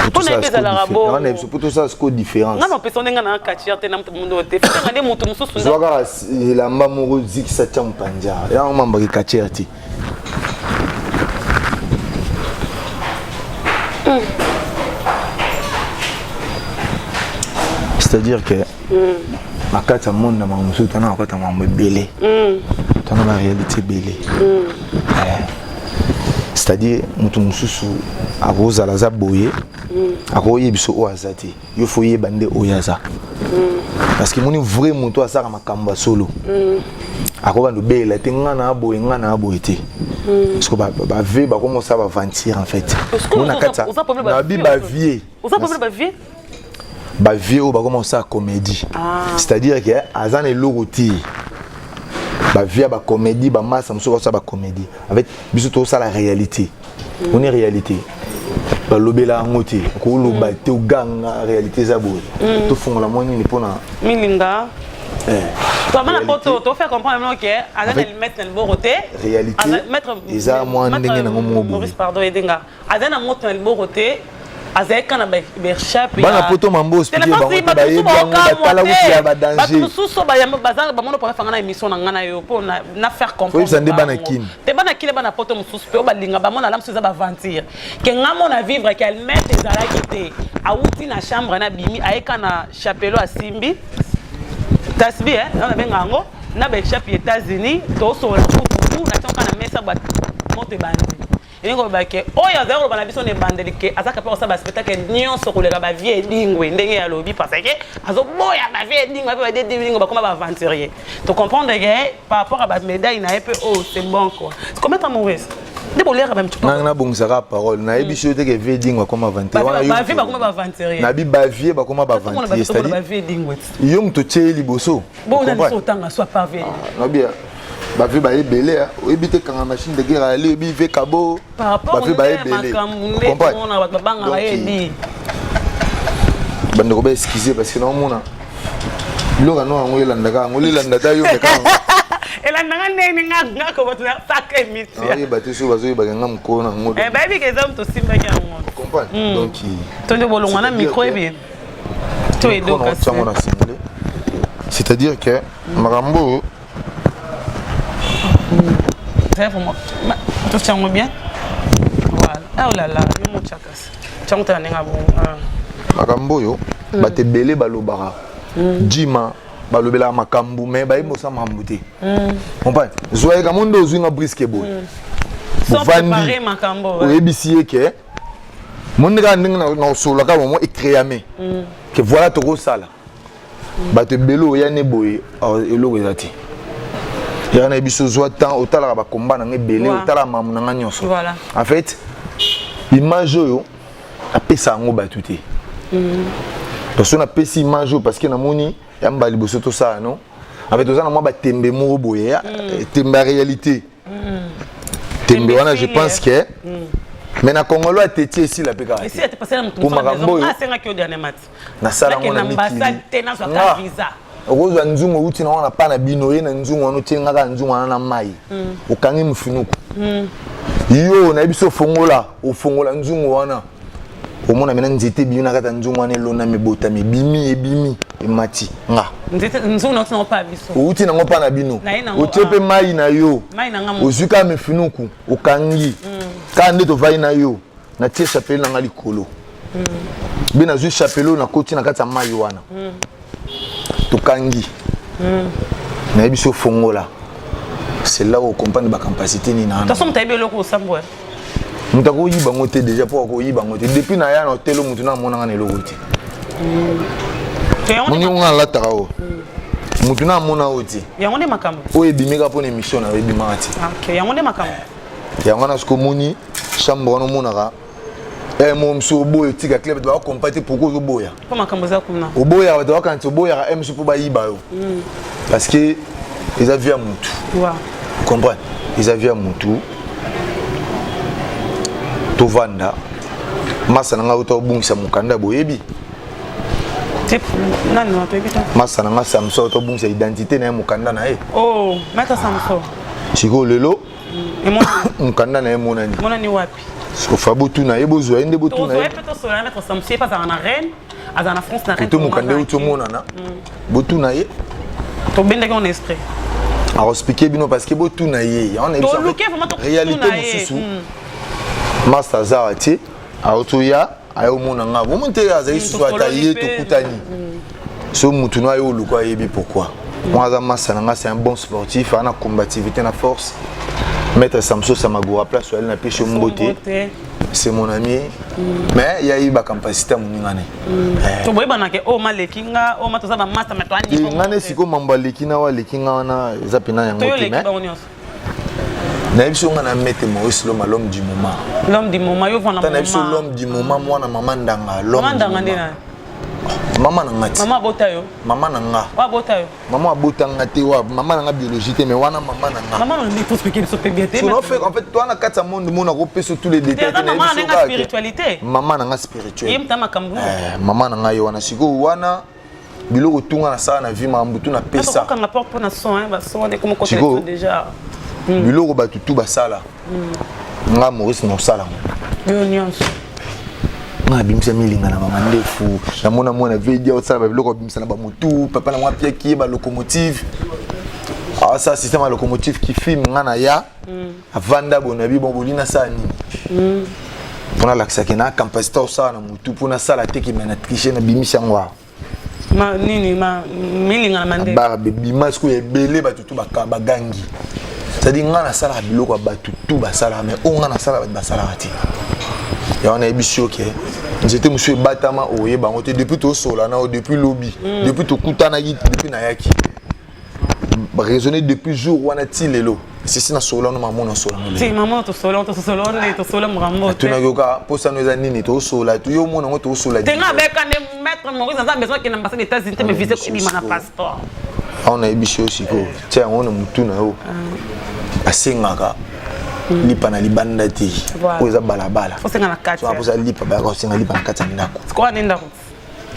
Mpona yebi ezalaka bongo. Po tosala sikoyo différence. Nga na opesa ndenge na katiere te na moto mondo te, fetanga nde moto mosusu. Zwa kaka elamba moko, zikisa, tia mopanzi yango, mambaki katiere te. C'est-à-dire que na kati ya monde na makambo mosusu, tana na kati ya makambo ebele, tana baréalité ebele. C'est-à-dire moto mosusu akozala aza boye, akoyebisa oyo aza te. Yo faut yeba nde oyo aza, parce que moni vrai moto asalaka makambo ya solo akobanda obelela te nga na boye, nga na boye te, parce que bavie bakoma osala baventure en fait. Mona kati nabi bavie. Oza problème bavie. Bavie oyo bakoma kosala comédie, c'est-à-dire que aza na eloko te. Bavie ya bacomédie, bamasa mosusu bakosala bacomédie. En fait biso tozosala réalité. Oni réalité balobela yango te, okoloba te, oganga réalité eza boye. Tofongola mwa nini mpona milinga bana po to faire comprendre bino ke aza na limete na liboko te. Réalité eza mwa ndenge nango moko boye. Maurice, pardon, edenga aza na moto na liboko te, azali kaka na berchape. Bana poto mambo expliquer bango te, bayebi yango, batala kuti ya badanger. Bato mosusu baza bamona première fois nga na émission na nga na yo mpo na faire comprendre. Oyebisa nde bana Kini. Te, bana Kini, bana poto mosusu mpe oyo balinga bamona la mosusu eza baventure ke nga mona vivre ke almete ezalaki te. Awuti na chambre na bimi, ayeka na chapelo, asimbi tasbi na benga yango na baéchappe ya États-Unis. Tosola kutuku na tionka na mesa, moto ebandi. Elingi koloba ke oyo azali koloba na biso na ebandeli ke aza capable kosala baspectacle nyonso koleka bavie edingwe ndenge alobi, parce que azoboya bavie edingwe mpe badie edingwe bakoma baaventurier. To comprendre ke par rapport à bamédaille na ye mpe oyo, c'est bon quoi. Combien temps, Maurice, nde boliaka bamitu? Nanga nabongisaka parole, nayebi so te ke vie edingwe akoma aventurier. Bavie bakoma baaventurier. Nabi bavie bakoma baaventurier, c'est-à-dire bavie edingwe. Yo moto otie ye liboso. Bona biso otanga soit par vie. Nabi bavie baye ebele, oyebi te, kanga machine de guerre ali, oyebi ve kabo. Bavie baye ebele. Babangaka ye di. Bandeko baexcuse parce que naomona biloko ano yango elandaka yango, lelanda ta yo meka yango. Elandanga ndenge nga bato nasaka émission. Oyeba te soki bazoyebaka nga mokolo na yango. Bayebi ke eza moto osimbaki yango. Comprendre donc. Tonde bolongwa na micro ebi to edoka. Yango na simule, c'est-à-dire que makambo oyo Totiango bien, voilà. Oh là là, yo motiakasi tiango tala ndenge bongo. Makambo oyo bato ebele balobaka jima. Balobelaka makambo, mais bayebi mosala makambo te. Comprendre? Zwa ye kamo nde ozwi nga briske boye. Sans Bovandi. préparer makambo, ouais. Oyebisi ye ke monde kaka ndenge na kosolola kaka momo ecréame ke voilà, tokosala bato ebele oya ne boye. Awa, eloko eza te. Yaka na biso, ozwa temps, otalaka bakomba nanga ebele, otalaka makambo nanga nyonso. En fait, image oyo apesa yango bato te. Parce que napesi image oyo parce que namoni ya mbala liboso tosala no. En fait, oza na mwa batembe moko boye, tembe ya réalité, tembe wana, je esili, pense que mais na Congolo ateti esila mpe kaka Esi ate pasela moto. Po makambo oyo asengaki yo dernier mat. Nasala yango na Nakende ambassade mikili. te, nazwaka Nga, visa. Okozwa nzungu, outi na wana pa na bino, oye na nzungu wana, otie nga kaka nzungu wana na mai, okangi mofinuku. Yo nayebi so ofongola, ofongola nzungu wana, omona mena nzete ebimi na kati ya nzungu wana, elonami, ebotami, ebimi, ebimi, emati nga. Nzete nzungu nauti nango pa biso. Outi nango mpa na bino. Na ye nango, otie mpe ah. mai na yo. Mai na nga moko. Ozwi kaka mifinuku, okangi kaka nde tovai na yo. Natie chapelet na nga likolo mpe nazwi chapelet oyo, nakoti na kati ya mai wana, tokangi. Nayebi so ofongola, c'est là où ocomprendre bacapacité nini na. Toso moto ayebi eloko osambwa. Moto akoyiba yango te déjà, mpo akoyiba yango te. Depuis na ya na hotel, moto na amonanga na eloko te. Moni nga alataka oyo, moto na amona oyo te. Yango nde makambo. Oyo ebimika mpona émission na yo, ebimaka te. Ok, yango nde makambo. Yango wana soki omoni chambre wana, omonaka mo mosu oboya, otika club, bato bakompa te pourquoi ozoboya. Mpo makambo eza kuna. Oboyaka, bato bakanisi oboyaka mosu mpo bayiba yo, parce que eza vie ya motu. Comprendre? Eza vie ya motu. Tovanda masa na ngai, ota obungisa mokanda, boyebi. Te, nani toyebi te. Masa na ngai Samson ota obungisa identité na ye, mokanda na ye. Oh, maître Samson. Sikoyo lelo Emonani. Mokanda na ye emonani. Emonani wapi? Sikofa botuna ye, bozwa ye nde botuna Tozwa ye. ye mpe tosola na maître Samson. Ye mpe azalaka na Reine, azala na France na Reine. Kote mokanda euti omonana, botuna ye. Tobendaki en esprit. Akoexpliquer bino parce que botuna ye, yango na yebi. Toluki vraiment tokotuna réalité ye. mosusu. Master aza awa te, aotoya aye omona nga bomoni te, azali susu ata Tosololi ye mpe. Tokutani so mutu no aye oluka, ayebi pourquoi moi aza masa na nga. C'est un bon sportif, aza na combativité, na force. Maître Samso Samagora, place oyali, na pesi yo mbote. Mbote. C'est mon ami, mais yayi bacapacité ya moninga ne. Toboyebanake oyo maleki nga, oyo ma toza bamasta, me toa niveau. Nga nde sikoyo mambo aleki na oyo aleki nga wana eza mpena yango Toyo te. oleki Mais bango nyonso. Nayebi so nga na maître Maurice Loma, l'homme du moment. L'homme du moment, yo vanda. Ta nayebi so l'homme du moment, mwana mama Ndanga, l'homme Mama du Ndanga nde moment. na Mama na nga ti. Mama abota yo. Mama na nga. Oyo abota yo. Mama abotanga te, wa mama na nga biologie te, mais wana mama na nga. Mama na faut expliquer biso mpe bien te. So, en fait, toi na kati ya monde mona kopesa tous les détails. Aza te, nayebi mama so na nga kaka ke spiritualité. Mama na nga Ye spirituel. moto ya makambo. Eh, mama na ngai ye wana. Sikoyo wana biloko tunga nasala na vie, makambo tu napesa. Okanga porte mpona son, bason wana ekoma kotela. Sikoyo. Biso déjà. Biloko bato tu basala, nga Maurice naosala ngo. Yo nyonso. Nga abimisa milinga na bamandefu, namona mwana vedi aosala babiloko, abimisa na bamotu. Papa na mwa piaki ye balocomotive, asala système ya locomotive qui filme. Nga na ya avanda boye na bi bon, boli nasala nini mpona alakisaki na capacité osala na motu, mpo nasala te kima na triche, nabimisi yango awa. Ma nini, ma milinga na mandefu. Barbe ebima sikoyo ebele, bato tu bagangi. C'est-à-dire nga nasalaka biloko ya bato tu basalaka, mais oyo nga nasalaka, bato basalaka te. Yango nayebisi yo ke nzete mosusu ebatama, oyeba yango te. Depuis tosola na yo, depuis lobi, depuis tokutanaki, depuis nayaki raisonner, depuis jour wana ti lelo, sisi nasola no mama, nasola no. Ti mama tosola, tosola nde tosola makambo te. Atunaki yoka mposano eza nini, tosola yo omona yango, tosola. Te, nga abeka nde maître Maurice aza besoin akende ambassade États-Unis te, mais visa ebima na passeport. Awa nayebisi yo sikoyo, tia yango na motu na yo, basengaka lipa na libanda te. Voilà. Oyo eza balabala. Osenga na kati. So aposa lipa, bayaka kosenga lipa na kati ya ndako. Sikoyo wana ndako.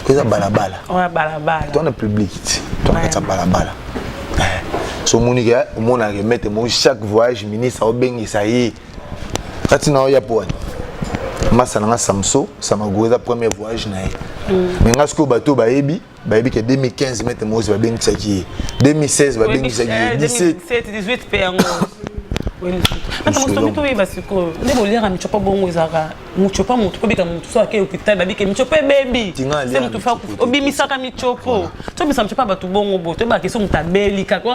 Oyo eza balabala. Oya balabala. To na public ti to na kati ya balabala. So omoni ke omonaka maître mo, chaque voyage ministre aobengisa ye kati na oya po wani. Masa na nga Samso Samago, eza premier voyage na ye. Mais nga sikoyo, bato bayebi, bayebi ke 2015 maître Moïse babengisaki ye, 2016 babengisaki ye, 17. 17, 18 mpe yango. Mosomi toyeba sikoyo nde boliaka michopa bongo ezalaka michopa motu kobika motu so ake hôpital babike michopa ebebi se motu fa obimisaka michopo tobimisa michopa bato bongo bo toyebaka so moto abeli kaka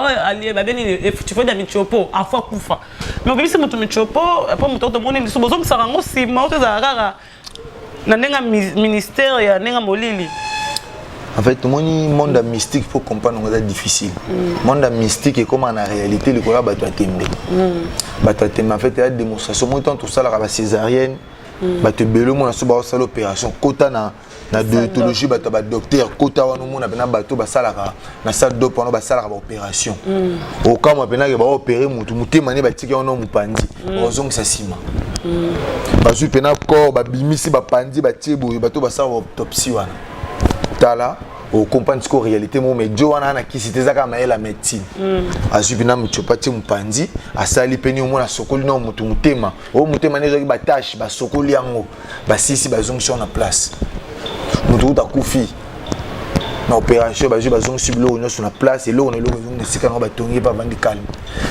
babeli typhoïde ya michopo afo akufa mais obimisi moto michopo po moto tomoni liso bozongisaka yango nsima oto ezalaka kaka na ndenge ya ministère ya ndenge ya molili. En fait, tomoni monde ya mystique, faut comprendre yango eza difficile. Monde ya mystique ekóma na réalité likolo ya bato ya tembe. Bato ya tembe, en fait, eya démonstration. Moi, ntango tosalaka bacésarienne, bato ebele omona so baosala opération, kota na déontologie, bato ya badocteur, kota wana omona mpena bato basalaka na salle d'op wana, basalaka baopération. Okamwa mpenake baopérer motu motema ne batiki wana mopanzi, bazongisa nsima, bazwi mpena corps, babimisi, bapanzi, batie boye. Bato basalaka autopsie wana, tala, okomprendre sikoyo réalité moko. Mais jo wana na kisi te, eza kaka mayele ya médecine. Azwi mpena mitiopa, tie mopanzi, asali peni, omona asokoli na motu motema oyo, motema nde ezwaki batache, basokoli yango, basisi, bazongisi yango na place. Motu kuta akufi na opération, bazwi, bazongisi biloko nyonso na place, eloko na eloko ezongi na esika nango, batongi mpe avandi calme.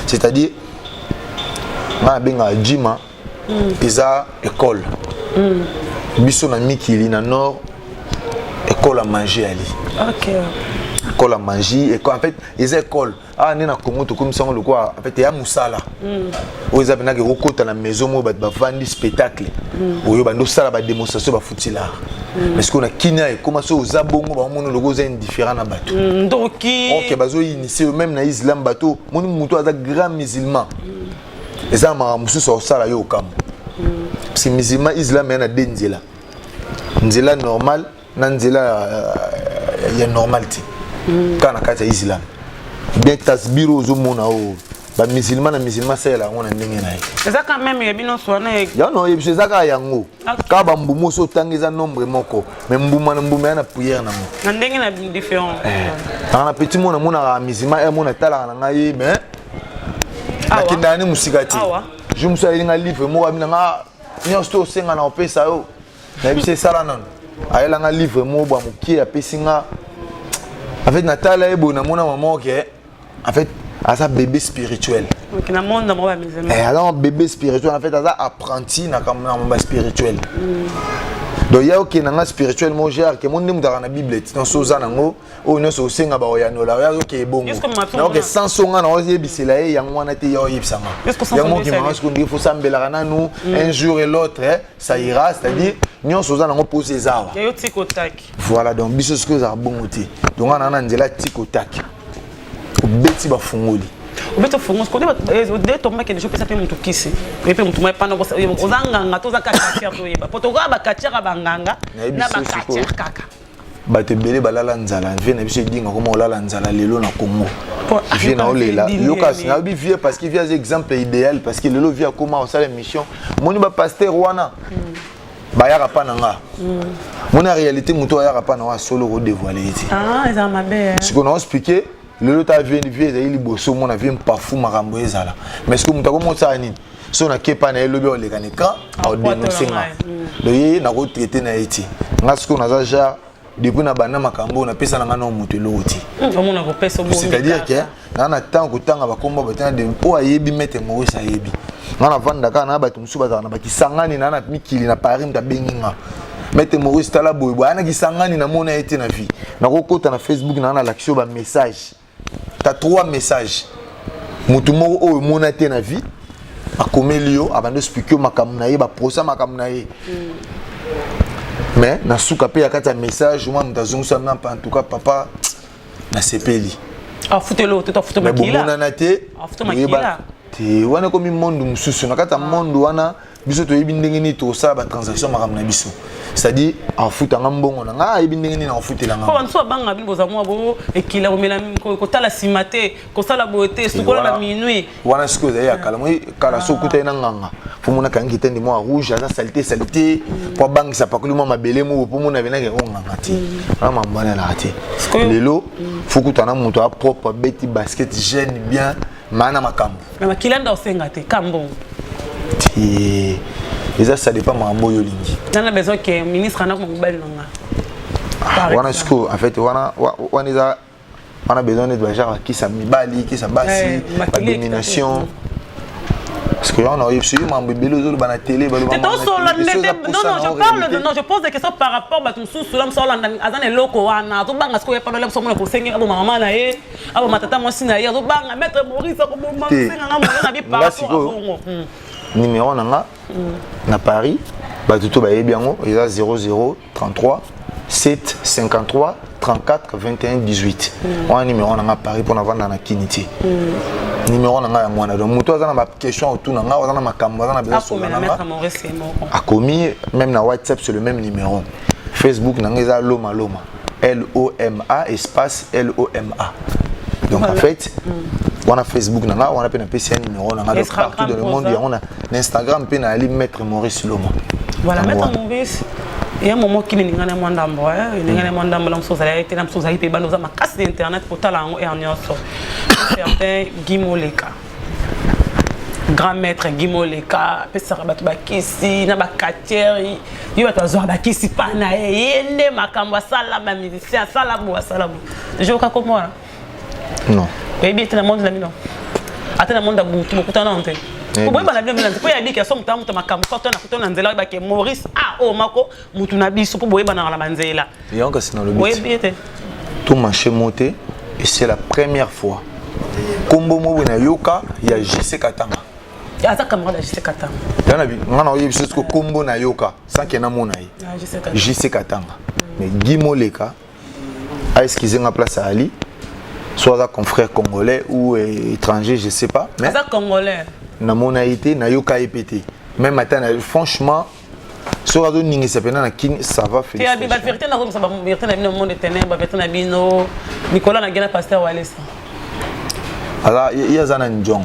C'est-à-dire, nga nabengaka jima eza école. Biso na mikili na nord, école ya magie ali. École ya magie, école, en fait, eza école. Awa nde na Congo tokomisa yango lokola, en fait, eya mosala oyo eza mpenaka ekokota na maison moko, bato bavandi, spectacle oyo bandi osala badémonstration, bafuti lar. Mais sikoyo na Kinia ekóma so oza bongo, baomona loko oza indifférent na bato. Ndoki. Ok, bazoinitie même na islam. Bato moni motu aza grand musulman, eza na makambo mosusu akosala yo okambo, parce que musulman, islam eya na de nzela: nzela normal na nzela ya normal te. Kaka na kati ya islam bien, tasbir oyo ozomona oyo, bamusulman na musulman asalela yango na ndenge na ye. Eza quand même ya bino nyonso wana. Yango na oyebi biso eza kaka yango. Kaka bambuma oso otanga eza nombre moko, mais mbuma na mbuma ya na prière nango. Na ndenge na différent. Nanga na petit mona amonaka musulman e mona etalaka na ngai ye, mais nakendaka ne mosika te. Jour mosusu ayeli nga livre moko, abi na nga nyonso to osenga na opesa yo. Nayebisi esala nano, ayelanga livre moko bwa mokie, apesi nga. En fait, natala ye boye, namona mama oke, en fait, aza bébé spirituel. Ok, na monde moko bamusulman. Eh, aza bébé spirituel, en fait, aza apprenti na kambo spirituel. Donc ya okende nga spirituel mo gère ke mo nde moto aka na Bible ti nyonso oza nango oyo nyonso osenga baoyanola oyo azoke ebongo. Est-ce que ma naoke sanso nga na oyebisela ye yango wana te, ya oyebisanga Est-ce que sanso yango nde okimanga esali? Siko ndenge fosambelaka nanu un jour et l'autre, eh, ça ira. C'est-à-dire nyonso oza nango mposa eza awa. Ya yo tika otaki. Voilà, donc biso soki ozala bongo te, donc nga na nzela tika otaki, obeti bafungoli. Obeti ofungo siko nde tombaki deja, opesa mpe motu kisi oye mpe motu mopana oza nganga to oza kacatiere, toyeba po tokoka bacatiere ya banganga. Nayebi na so bacatiere sikoyo. Kaka. Bato ebele balala nzala. Vie na biso edinga koma olala nzala lelo na Congo. Po vie na olela Edingi yoka. yani. Nayebi vie parce que vie aza exemple idéal, parce que lelo vie akoma osala émission, moni bapaster wana bayaka mpa na nga, moni réalité, moto ayaka mpa na nga solo kodévoile ye te. Ah, eza mabe, eh. Sikoyo na expliquer lelo ta vie, vie ezali liboso, mona vie mpafu, makambo ezala. Mais sikoyo moto akomosala nini? So nakepa na ye lobi, aoleka na écran, aodénonce nga. Donc ye nakotraite na ye te. Nga sikoyo naza genre, depuis na banda makambo oyo, napesa na nga na moto eloko te. Omona kopesa. C'est-à-dire que naa na ntango kotanga bakombo bato na de oyo ayebi maître Maurice, ayebi nga navanda kaka na bato mosusu bazalaka na bakisangani na mikili na Paris. Moto abengi nga: "Maître Maurice, tala boye boye." Aya na Kisangani, namona ye te na vie. Nakokota na Facebook na nga, nalakisi oyo bamessage ta trois messages. Motu moko oyo omona te na vie akomeli yo, abandi expliquer yo makambo na ye, baprosa makambo na ye. Mais na suka mpe ya kati ya message mwa moto azongisa nga mpa: "En tout cas, papa, nasepeli." Afutelo te to afuta Mais makila? Bomonana te. Afuta makila. Te, wana ekomi monde mosusu. Na kati ya monde wana, biso toyebi ndenge nini tosala batransaction, makambo na biso. C'est-à-dire afutanga mbongo na ngai, ayebi ndenge nini akofutelanga. Po bantu babanga bino, boza mwa bo ekila, komela, kotala nsima te, kosala boye te, sukola na minuit. Wana sikoyo ezali ya kala. Moi kala so okutani na nganga, fo mona akangi kitende mwa rouge, aza saleté saleté, po abangisa, pakoli mwa mabele moko, po mona avenaki yango nganga te. Wana mambo wana elaka te. Lelo fo kutana moto apropre, abeti basket, jeune bien, maa na makambo. Mais makila nda osenga te ka mbongo? Te, eza ça dépend makambo oyo olingi. Nana besoin ke ministre anako mobali na nga. Wana sikoyo, en fait, wana wana eza wana besoin neti bagenre bakisa mibali, kisa basi, badomination. Parce que wana oyebi soki mambo ebele ozoloba na télé, baloba Te tosolola nde te. Non, non, je parle de, non, je pose des questions par rapport bato mosusu la mosu aolanda, aza na eloko wana, azobanga sikoyo epanola mosu, amona kosengi aboma mama na ye, aboma tata mwasi na ye, azobanga maître Maurice akoboma. Te. Osenganga moyo na bi par Nga rapport à sikoyo, bongo. Numéro na nga na Paris, bato to bayebi yango, eza 0033 7 53 34 21 18. Wana numéro na nga Paris, mpo navanda na Kini te. Numéro na nga yango wana. Donc moto aza na baquestion autour na nga, aza na makambo, aza na besoin sola akomela na nga, maître Maurice ye moko. Akomi même na WhatsApp, c'est le même numéro. Facebook na nga eza Loma Loma, L O M A espace L O M A. Donc en fait wana Facebook na nga wana mpe napesi ya numéro na nga. Donc Instagram, partout dans le monde poza. yango na Instagram mpe nayali maître Maurice Loma. Voilà. Yango Maître wana. Maurice, ya momo kini ningana mwa ndambo, ningana mwa ndambo na mosu ozali te, na mosu ozali mpe bana oza makasi na internet kotala yango heure nyonso. Certain Guy Moleka, grand maître Guy Moleka, apesaka bato bakisi na bakatiere ye, bato azwaka bakisi mpa na ye, ye nde makambo asala, bamusicien asala bo, asala bo. Deja oka komona? Non. Oyebi ete na monde na bino, ata na monde ya butu, bokutana nano te? Nayebi. Boyeba na bino mina mpo yabiki aso moto amuta makambo fa to na kuta na nzela, oyebake Maurice a oyo mako mutu na biso mpo boyebanaka na banzela. Yango kasi nalobi ti. Oyebi ete Tout marché monté et c'est la première fois kombo mo boye nayoka ya JC Katanga. Aza camarade ya JC Katanga. Yana nga na oyebi soki kombo nayoka sans ke namona ye. Ah, JC Katanga. JC Katanga. Mais Guy Moleka a excusé nga, place à Ali, soit aza confrère congolais ou étranger, je sais pas, mais aza congolais. Namona ye te, nayoka ye mpe te. Même ata franchement, soki azoningisa mpena na Kini, ça va. Te abi bavérité, nakomisa bavérité na bino, monde ténèbre, bavérité na bino. Nicolas na gena pasteur Walesa. Aza ye, aza na njong.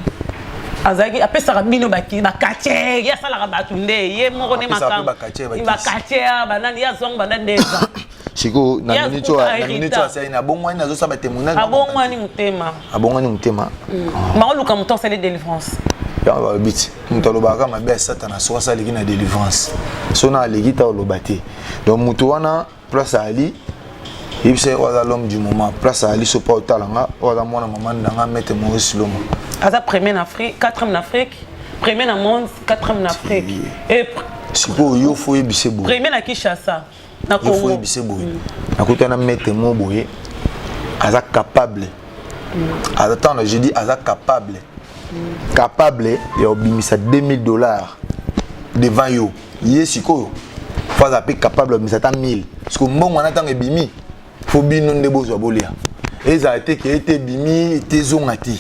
Azalaki apesaka bino bakatiere, ye asalaka bato nde ye moko nde. Apesaka mpe makambo bakatiere, bakisi. Bakatiere banani, ye azwango banda nde eza. Sikoyo na Ye minute akuta oyo, na minute oyo hérita. asali na abongwani, nazosala batémoignage. Abongwani motema. Abongwani motema. Baoluka moto asali délivrance. Yango balobi ti moto alobaka mabe ya Satana soki asa aleki na délivrance, so na aleki ta oloba te. Donc moto wana, place ali, yebisa ye oyo aza l'homme du moment. Place ali, so mpa otala nga, oyo aza mwana mama ndanga, maître Maurice Loma. Aza premier na Afrique, quatrième na Afrique, premier na monde, quatrième na Afrique et Sikoyo yo fo oyebise boye. Premier na Kinshasa, na Yo fo Congo. oyebise boye, nakutana maître mo boye, aza capable, aza ntango je dis aza capable, capable ya kobimisa 2000 $ devant yo. Ye sikoyo fo aza mpe capable ya kobimisa ata 1000, parce que mbongo wana ntango ebimi, fo bino nde bozwa bolia. Ezala te ke ete ebimi te, ezonga te,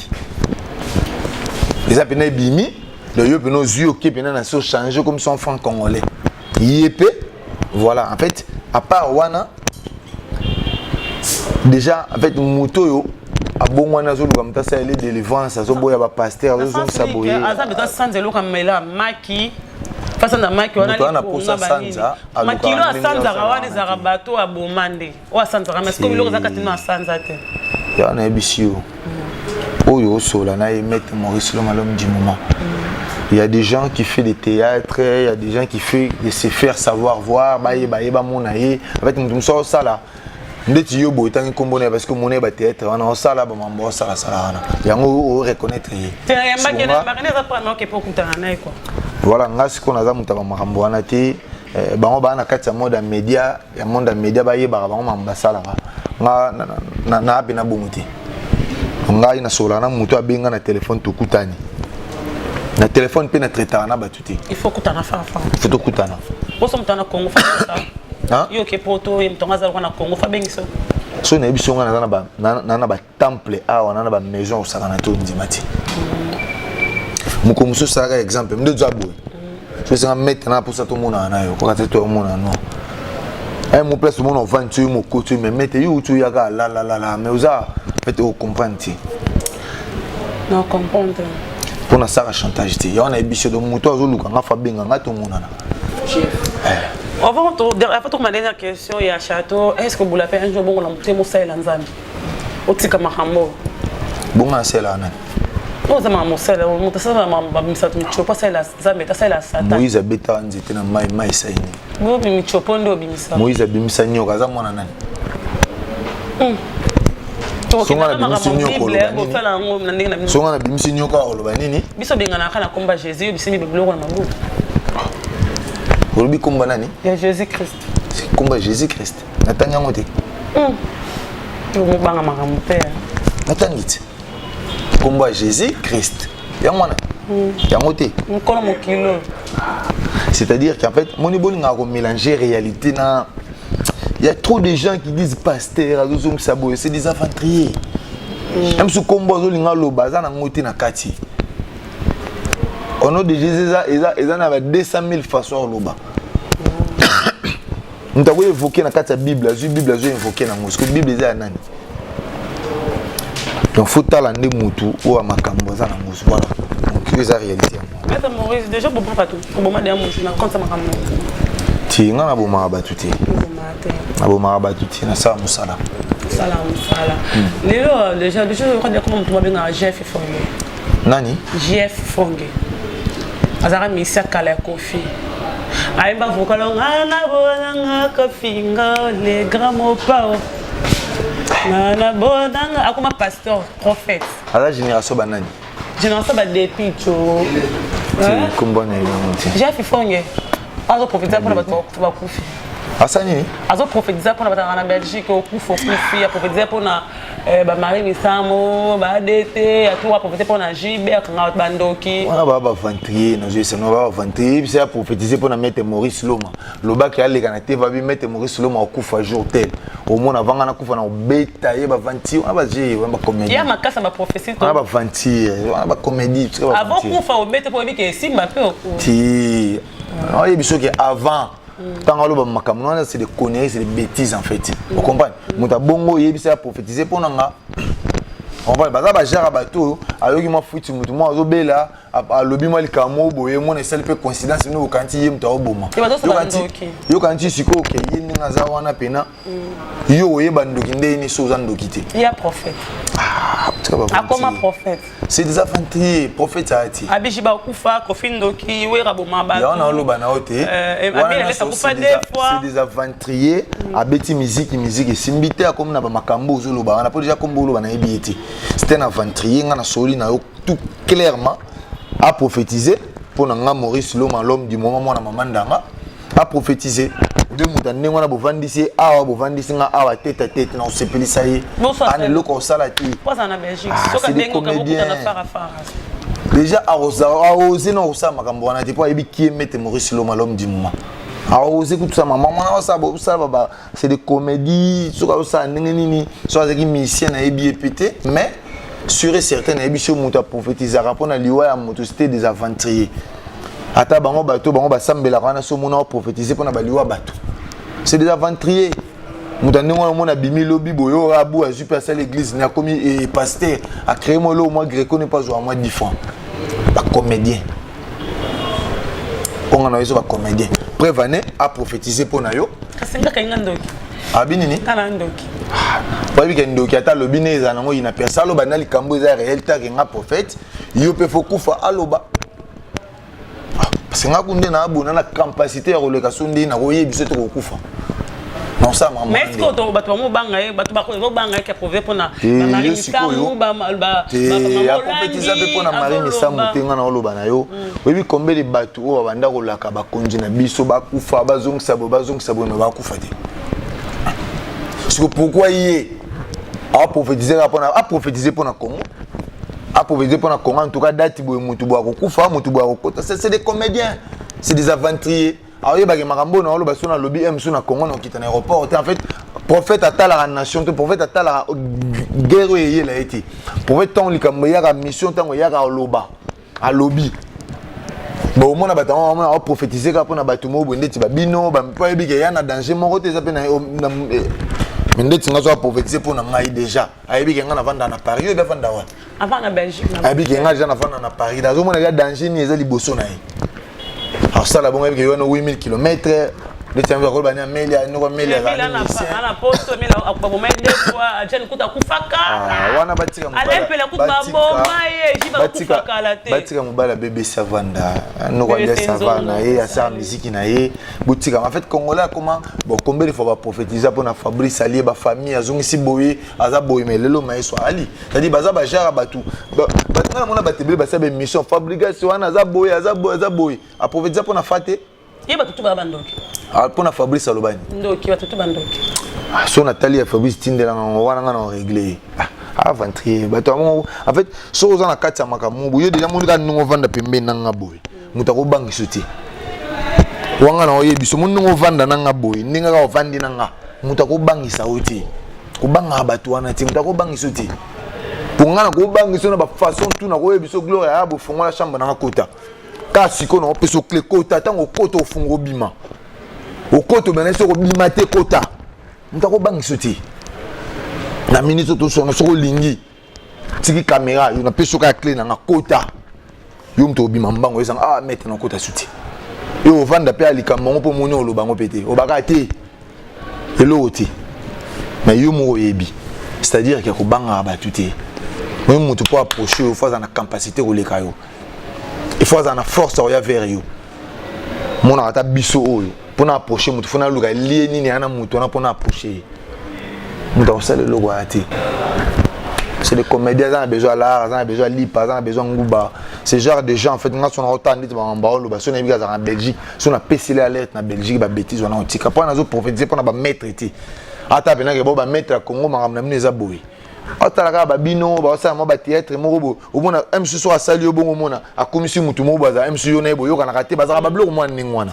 eza mpena ebimi. Donc yo mpena ozwi, oke mpena na so change comme son franc congolais, ye mpe. Voilà, en fait, à part wana déjà, en fait, moto oyo abongwani, azoluka moto asaleli délivrance, azoboya bapasteur, azozongisa boye. Aza besoin sanza, eloko amela maki, fasanza maki wana. Moto wana likonga posa banini. sanza, alukaka Makilo ndenge asanzaka asala wana wana ezalaka te. Bato aboma nde oyo asanzaka, mais sikoyo biloko eza kati no asanza te. Ya nayebisi yo, oyo osola na ye, maître Maurice Loma, l'homme du moment. Il y a des gens qui font des théâtres, il y a des gens qui font de se faire savoir voir, bayeba ye, bamona ye. En fait, moto mosusu osala ndeti yo boye, etangi nkombo na ye, parce que omona ye bathéâtre wana, osala bamambo, osalasala wana, yango oreconnaître ye. Te, yambaki Songa- bakende, eza mpona oke mpo okutana na ye quoi. Voilà, nga sikoyo naza moto ya bamakambo wana te. Bango baa na kati ya monde ya média, ya monde ya média, bayebaka bango makambo basalaka. Nga naa mpe na bongo te. Ngai nasololaka na moto abenga na telefone, tokutani na telefone mpe na traitaka na bato te. Il faut okutana fafa. Fo tokutana. Boso moto na Congo fa. Hein? Yo oke poto, ye moto ngo aza lokwa na Congo, fa bengiso. So nayebi so nga naza na batemple awa, na bamaison, osakana te, ondima te. Moko mosusu osalaka exemple nde oza boye, so esenga maître na mposa tomonana na yo, koka te tomonana no un mo place, omona ovandi ti oyo mokoti oyo, mais maître yo uti oyaka lalalala, mais oza en fait ocomprendre te. Na comprendre. Mpo nasala chantage te, yango nayebi so. Donc moto azoluka nga, fo abenga nga, tomonana. Avant tokoma dernière question ya château, est ce que obula mpe un jour bongo na motema osalela Nzambe, otika makambo? Bongo nasalelaka nani? Oyo oza makambo osalela moto, asalela bamisato michopo, asalela Nzambe te, asalela Satan. Moïse abetaka nzete na mai, mai esali nini? Bobi michopo nde obimisa. Moïse abimisa nyoka, aza mwana nani? Songa na bimisi nyoka oloba nini? Songa na bimisi nyoka oloba nini? Biso benganaka na komba Jésus, bisimi biloko na maboko. Olobi komba nani? Ya Jésus Christ. Komba Jésus Christ. Natangi yango te. Obanga makambo te. Natangi te. Komba Jésus Christ. Yango wana. Yango te. Nkolo mokilo. C'est-à-dire qu'en fait, moni bolingaka ko mélanger réalité na. Il y a trop de gens qui disent pasteur, azozongisa boye, c'est des aventuriers. Même si kombo azolinga loba aza nango te na kati. Au nom de Jésus, eza eza eza na ba 200 000 façons loba. Moto akoki évoquer na kati ya Bible, azwi Bible azo invoquer nango. Parce que Bible eza ya nani? Donc faut tala nde mutu oyo ya makambo aza nango. Voilà. Donc eza réalité yango. Maître Maurice, déjà boboma bato, oboma deya motu na compte ya makambo. Ti nga nabomaka bato te. Nabomaka bato te, nasala mosala. Mosala mosala. Lelo déjà déjà oyoka koma moto babengaka Jeff Fonge. Nani? Jeff Fonge. Azalaka misia kala ya Kofi. Ayemba vocal nga na bonanga Kofi nga le grand mopao. Nga na bonanga akoma pasteur prophète. Aza génération banani? Génération ba depuis tcho. Kombo na yango te. Jeff Fonge. Azo prophétiser mpona bato bakufi. Asa nini? Azo prophétiser mpona bato na Belgique okufa okufi, aprophétiser mpona bamari misambo ba ADT, atu aprophétiser mpona JB akanga bato bandoki. Wana baa baaventurier, nazoyesana baa baaventurier. Bisa ya prophétiser mpona maître Maurice Loma, lobaki aleka na te babi maître Maurice Loma akufa jour tel, omona avanga nakufa na kobeta ye. Baventure wana, baje wana, bacomédie. Ya makasi ya baprophétie. Wana baventure wana, bacomédie. Avant kufa obete mpo oyebi ke esimba mpe. Ti oyebi soki avant ntango aloba makambo wana, c'est des conneries, c'est des bêtises en fait. Ocomprendre? Moto abongo oyebisa ya prophétiser mpo na nga, comprendre? Baza bajare ya bato oyo ayoki mwa fuiti, motu mwa azobela, alobi mwa likambo moko boye, mona esali mpe coïncidence, bino bokanti ye moto aoboma. Yokanti ti sikoyo ke ye ndenge aza wana pena yo oyeba ndoki nde yeni so oza ndoki te. Ya prophète akoma prophète. C'est des aventuriers. Prophète aya ti. Abiji bakufa, Kofi ndoki, Wera boma bato. Yango na oloba na yo te. C'est des aventuriers. Abeti musique, musique esimbi te, akomi na bamakambo ozoloba wana mpo déjà kombo oloba nayebi ye te. C'est un aventurier. Nga na soli na yo tout clairement, aprophétiser mpo na nga Maurice Loma, l'homme du moment, mwana mama ndanga, aprophétiser nde moto ya ndenge wana. Bovandisi ye awa, bovandisi nga awa tete a tete, na kosepelisa ye ana eloko kosala te. C'est des comédiens déjà. Aose na kosala makambo wana te mpo ayebi qui est maître Maurice Loma, l'homme du moment. Aose kutusa mama mwana osala, c'est des comédies. Soki azosala ndenge nini, soki azalaki musicien, nayebi ye pe te, mais sûr et certain nayebi so moto aprophétisaka mpona liwa ya moto, c'était des aventuriers. Ata bango bato bango basambelaka wana, so omona oprophétise mpona baliwa bato, c'est des aventuriers. Moto ya ndenge wana, omona abimi lobi boye, oyo abu azwi mpe asali église ne, akomi pasteur, acréé mwa eloko mwa greco ne mpo azwaka mwa 10 francs. Bacomédien onga na yo so bacomédien. Preuve ane aprophétise mpo na yo. Kasi ngaka inga ndoki. Abi nini? Nga ndoki. Oyebi ke ndoki ata alobi ne ezala nango yina persa, aloba na likambo eza réel te, akenga prophète yo mpe fo kufa aloba, parce que nga ku nde naabona na capacité ya koleka so nde nakoyebi so te kokufa. Mais est-ce que bato bamobanga ye, bato bazobanga ye ke approuvé mpona bamari misambu? Aprophétisa mpe mpona mari misambu te. Nga na oloba na yo, oyebi combien de bato oyo babanda kolaka bakonzi na biso bakufa, bazongisa boye, bazongisa boye, me bakufa te. Siko pourquoi ye aprophétise kaka mpona aprophétise mpona Congo, aprophétise mpona Congo? En tout cas date boye, motu boye akokufa, motu boye akokota. C'est des comédiens, c'est des aventuriers. Aoyebaki makambo oyo naoloba so nalobi m so na Congo na okita na aéroport te. En fait, prophète atalaka nation te, prophète atalaka guerre oyo eyela ye te. Prophète, ntango likambo eyaka, mission ntango eyaka, aloba, alobi. Bon, omona bato yango omona aprophétise kaka mpona bato moko boye ndeti babino mpo ayebi ke eya na danger moko te, eza mpe na mais ndeti nga so aprophétise mpo na ngai, déjà ayebi ke nga navanda na Paris, oyebi avanda wapi? Avant na Belgique. Ayebi ke nga déjà navanda na Paris, azomona eza danger nini eza liboso na ye, asala bongo, ayebi ke wana 8000 km. Neti yango akoloba ni amelia noko amelia wana batika batika mobali abebesi avanda noko alia sava na ye asala miziki na ye botika en fait congolais akoma bon combien de fois baprophétisa mpona fabrice alie bafamille azongisi boye aza boye mais lelo mayeso ali c'est-à-dire baza bajara ya bato bato nga namona bato ebele basala baémission fabrigas wana aza boye aza boye aza boye aprophétisa mpona fa te ye bato tu baa bandoki ah, mpona fabrice alobani ndoki bato tu bandoki ah, so natali ya fabrice tindelanga yango wana nga na oregle ye ah, aventurier bato yango en fait soki oza na kati ya makambo boye yo deja moni kaka ndenge ovanda pembeni na nga boye moto akobangiso te wanga na oyebi so moni ndenge ovanda na nga boye ndenge kaka ovandi na nga moto akobangisa yo te kobangaka bato wana te moto akobangisa yo te mpo nga nakobangisa yo na bafaçon tu nakoyebi so gloria ya bofongola chambre nanga kota kaka sikoyo nakopesa yo clé kota ntango okota ofunga obima okota obima soki obima te kota moto akobangisa te na minute oyo tosona soki olingi tiki kamera yo napesi yo kaka clé nanga kota yo moto obima mbango ezanga ah maître nakota su te yo ovanda mpe alikambo yango mpo omoni oloba yango mpe te obaka te eloko te mais yo moko oyebi c'est-à-dire ke kobangaka bato te oyo moto mpo approche yo fo aza na capacité koleka yo il faut aza na force oya vers yo monaka ata biso oyo mpo na approche moto fo naluka lie nini aya na moto wana mpo na approche ye moto akosala eloko aya te c'est des comédiens aza na besoin ya lar aza na besoin ya lipa aza na besoin nguba ce genre de gens en fait nga so naotala ndeti makambo baoloba so nayebi azalaka na belgique so napeseli alerte na belgique babétise wana otika mpo nazo prophétise mpo na bamaître te ata mpenake bo bamaître ya congo makambo na bino eza boye otala kaka babino baosala mwa batheatre moko boye omona msu soki asali yo bongo omona akomisi motu moko boye azala msu yo na ye boyokanaka te bazalaka babiloko mwa ndenge wana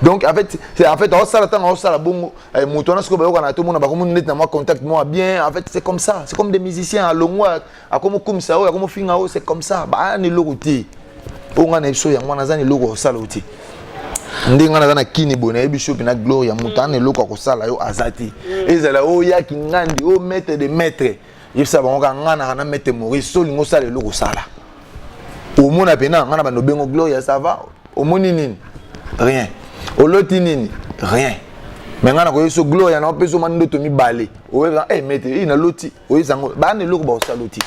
donc en fait en fait aosala ntango aosala bongo eh, motu wana sikoyo bayokanaka te omona bakomi neti na mwa contact mwa bien en fait c'est comme ça c'est comme des musiciens alongwa akomokumisa oyo akomofinga oyo c'est comme ça baa na eloko te oyo ngai na biso yango wana aza na eloko ya kosala yo te ndenge ngai naza na kini boye nayebi so mpena gloire ya moto ana eloko ya kosala yo aza te ezala oyo yaki ngandi oyo maître de maître yebisa bango kaka ngai naka na maître maurice so olingi osala eloko osala omona mpena ngai na bando bengo gloria ça va omoni nini rien oloti nini rien me ngai nakoyebi so gloria na opesa oma ndoto mibale oyeba e maître e naloti oyebisa yango bana eloko bakosala oti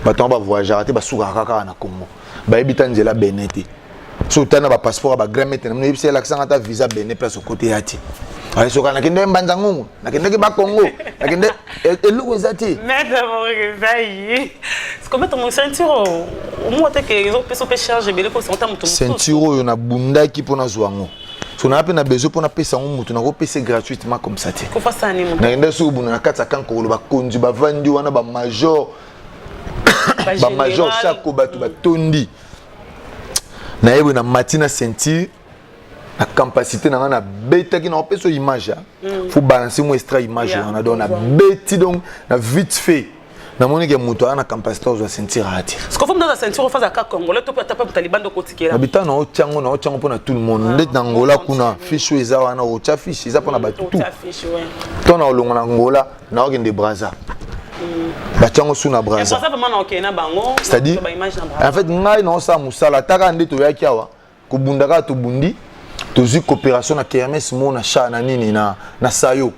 bato yango bavoyageaka te basukaka kaka na congo bayebi ta nzela benin te so otali na bapasseport ya bagrand maître na bino oyebisa elakisanga ata visa benin place okote ya te soka nakende mbanza ngungu nakendaki bakongo nakende eloko eza te ceinture oyo nabundaki mpo nazwa yango so naa mpe na besoin mpo napesa yango motu nakopesa gratuitement comme ça te nakenda soki obunda na kati ya kankokolo bakonzi bavandi wana bamajor bamajor sako bato batondi nayebi na mati na ceinture na capacité na ngai nabetaki na opesa image faut balancer mo extra image wana donc nabeti donc na vite fait namoni ke moto aza na capacité ozwa ceinture aya te nabita na otyango na otyango mpona tout le monde ndeti na ngola kuna fiche oyo eza wana otya fiche eza mpona bato tout to na olongo na ngola naokende braza batyango su na braza c'est-à-dire en fait ngai naosala mosala ata kaka nde toyaki awa kobunda kaka tobundi tozwi coopération na kermes mo na sha na nini na, na sayo